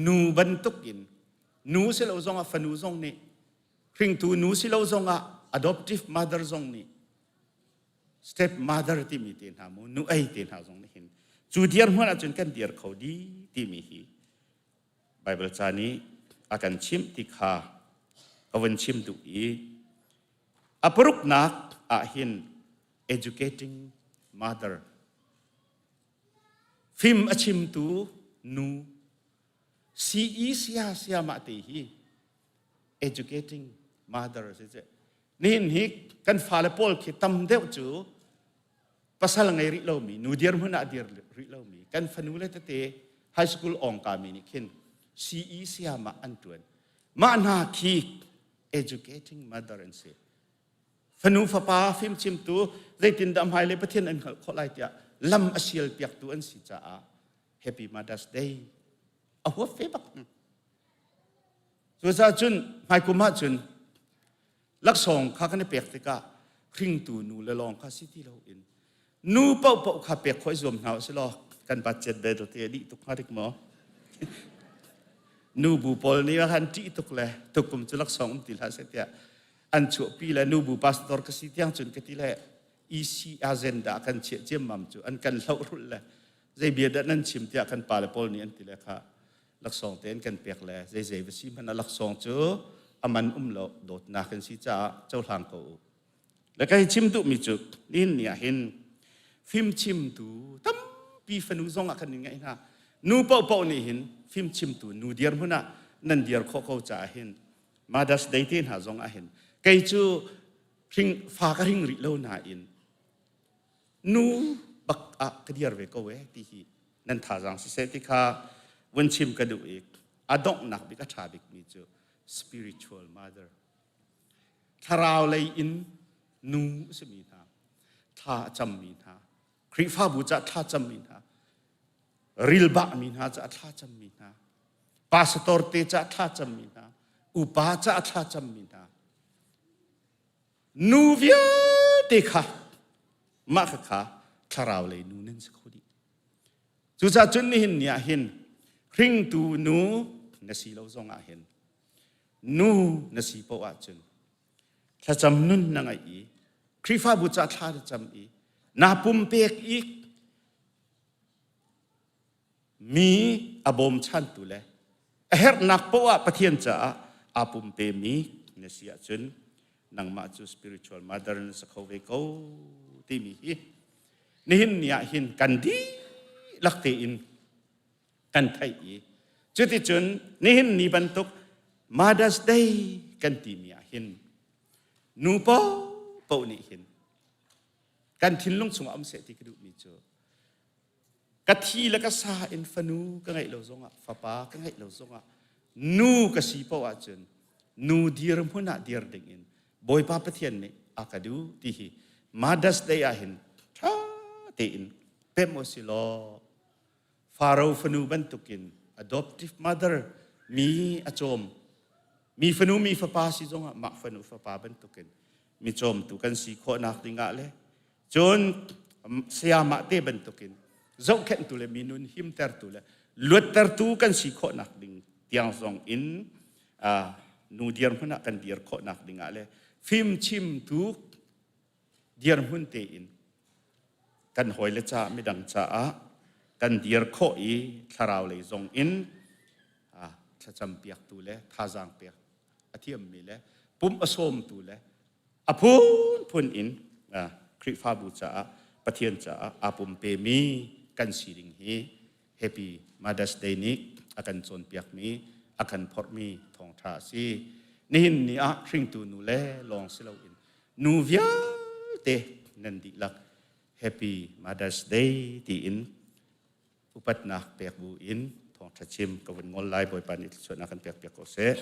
nu bantuk in nu si lo zongah fanu zong nih hringtu nu si lo zongah adoptive mother zong nih step mother timi te hna mu nu ei te hna zong nih hin cu dirhmun ahcun kan dir kho di timi hi Bible ca nih a kan chimh ti kha ka vun chim duh i a paruknak ah hin educating mother fim a chimtu nu CE sia sia mah te hi educating mother si ce nihin hi kan fale pawl khi tam deuh cu pasal ngei rih lomi nu dirhmun ah dir rih lomi kan fanu le tete high school ongka mi nih khin CE siamah an tuan mah hna khi educating mother an si fanu fapa fimchimtu zeitindah hmailei Pathian an hngalh khawh lai tiah lam a sial piaktu an si caah Happy Mother's Day a huap ve bak Cucaah cun hmaikum ahcun laksawng kha kan i pek tikah hringtu nu le lawng kha si ti loin nu paohpaoh kha pek khawh i zuam hna usih law kan budget belte a dih tuk hnga dik maw? Nu bu pawl nih khan ṭih tuk le tukum cu laksawng um ti hlah seh tiah an chuahpi le nu bu pastor ka si tiang cun ka ti le EC agenda kan chiah ciammam cu an kan hloh rulh le zei bia dah nan chim tiah kan pale pawl nih an ti le kha laksawng te an kan pek le zeizei va si hmanh ah laksawng cu a man um lo dawtnak in si caah cohlang ko u le ka hi chim duhmi cu nihin ni ah hin fimchimtu tampi fanu zong ah kan in ngaih hna nu paohpaoh nih hin fimchimtu nu dirhmun ah nan dir khawh ko caah hin Mother's Day te hna zong ah hin kei cu hring fa ka hring rih lo nain nu bak ah ka dir ve ko e ti hi nan thazaang siseh ti kha vun chim ka duh i a donghnak bik a ṭha bikmi cu spiritual mother thlarau lei in nu a simi hna thla a cammi hna Khrihfabu ca thla cammi hna rilbahmi hna ca thla cammi hna pastor te ca thla cammi hna upa ca thla cammi hna Nu vialte kha mah khakha thlarau lei nu nan si kho dih. Cucaah cun nihin ni ah hin hringtu nu na si lo zong ah hin nu na si paoh ahcun thlacam nun na ngeih i Khrihfabu ca thla na cam i naa pumpek i mi a bawmchantu le a herhnak poah ah Pathian caah aa pumpemi na si ahcun nangmah cu spiritual mother na si kho ve ko timi hi nihin ni ah hin kan dihlak tein kan theih i cuticun nihin ni bantuk Mother's Day kan timi ah hin nu paohpaoh nih hin kan thinlung chungah um seh ti ka duhmi cu Ka thi le ka sa in fanu ka ngeih lo zongah, fapa ka ngeih lo zongah, nu ka si paoh ahcun nu dirhmun ah dir dingin Bawipa Pathian nih a ka duh ti hi Mother's Day ah hin ṭha tein pemh u si law Faro fanu bantukin adoptive mother mi a cawm. Mi fanu mi fapa si zongah mah fanu fapa bantukin mi cawmtu kan si khawhnak dingah le cun sayamah te bantukin zohkhenhtu le mi nun himtertu le luattertu kan si khawhnak ding tiang zong in nu dirhmun ah kan dir khawhnak dingah le fimchimtu dirhmun tein kan hawile caah midang caah kan dir khawh i thlarau lei zong in thlacam piaktu le thazaang pek a thiammi le pumh a sawmtu le a phunphun in Khrihfabu caah Pathian caah aa pumpemi kan si ding hi Happy Mother's Day nih a kan cawnpiakmi a kan phorhmi thawngṭha a si. Nihin ni ah hringtu nu le lawng si loin nu vialte nan dihlak Happy Mother's Day tiin upatnak pek bu in thawngṭha chim ka vun ngol lai Bawipa nih thluachuahnak kan pek piak ko seh.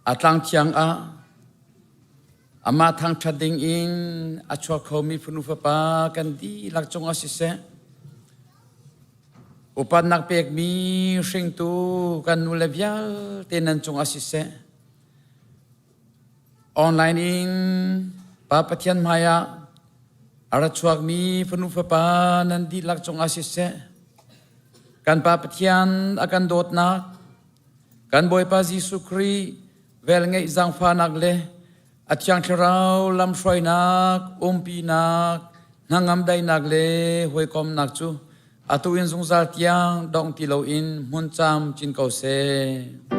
A tlang thiang ah amah thangṭhat ding in a chuak khomi fanu fapa kan dihlak cungah siseh, upatnak pekmi hringtu kan nule vialte nan cungah siseh, Online in Pa Pathian hmaiah a ra chuakmi fanu fapa nan dihlak cungah siseh, kan Pa Pathian a kan dawtnak, kan Bawipa Jesuh Khrih velngeih zaangfahnak le a Thiang Thlarau lamhruainak, umpinak, hnangam daihnak le hawikomnak cu atu in zungzal tiang dong ti loin hmun cam cin ko seh.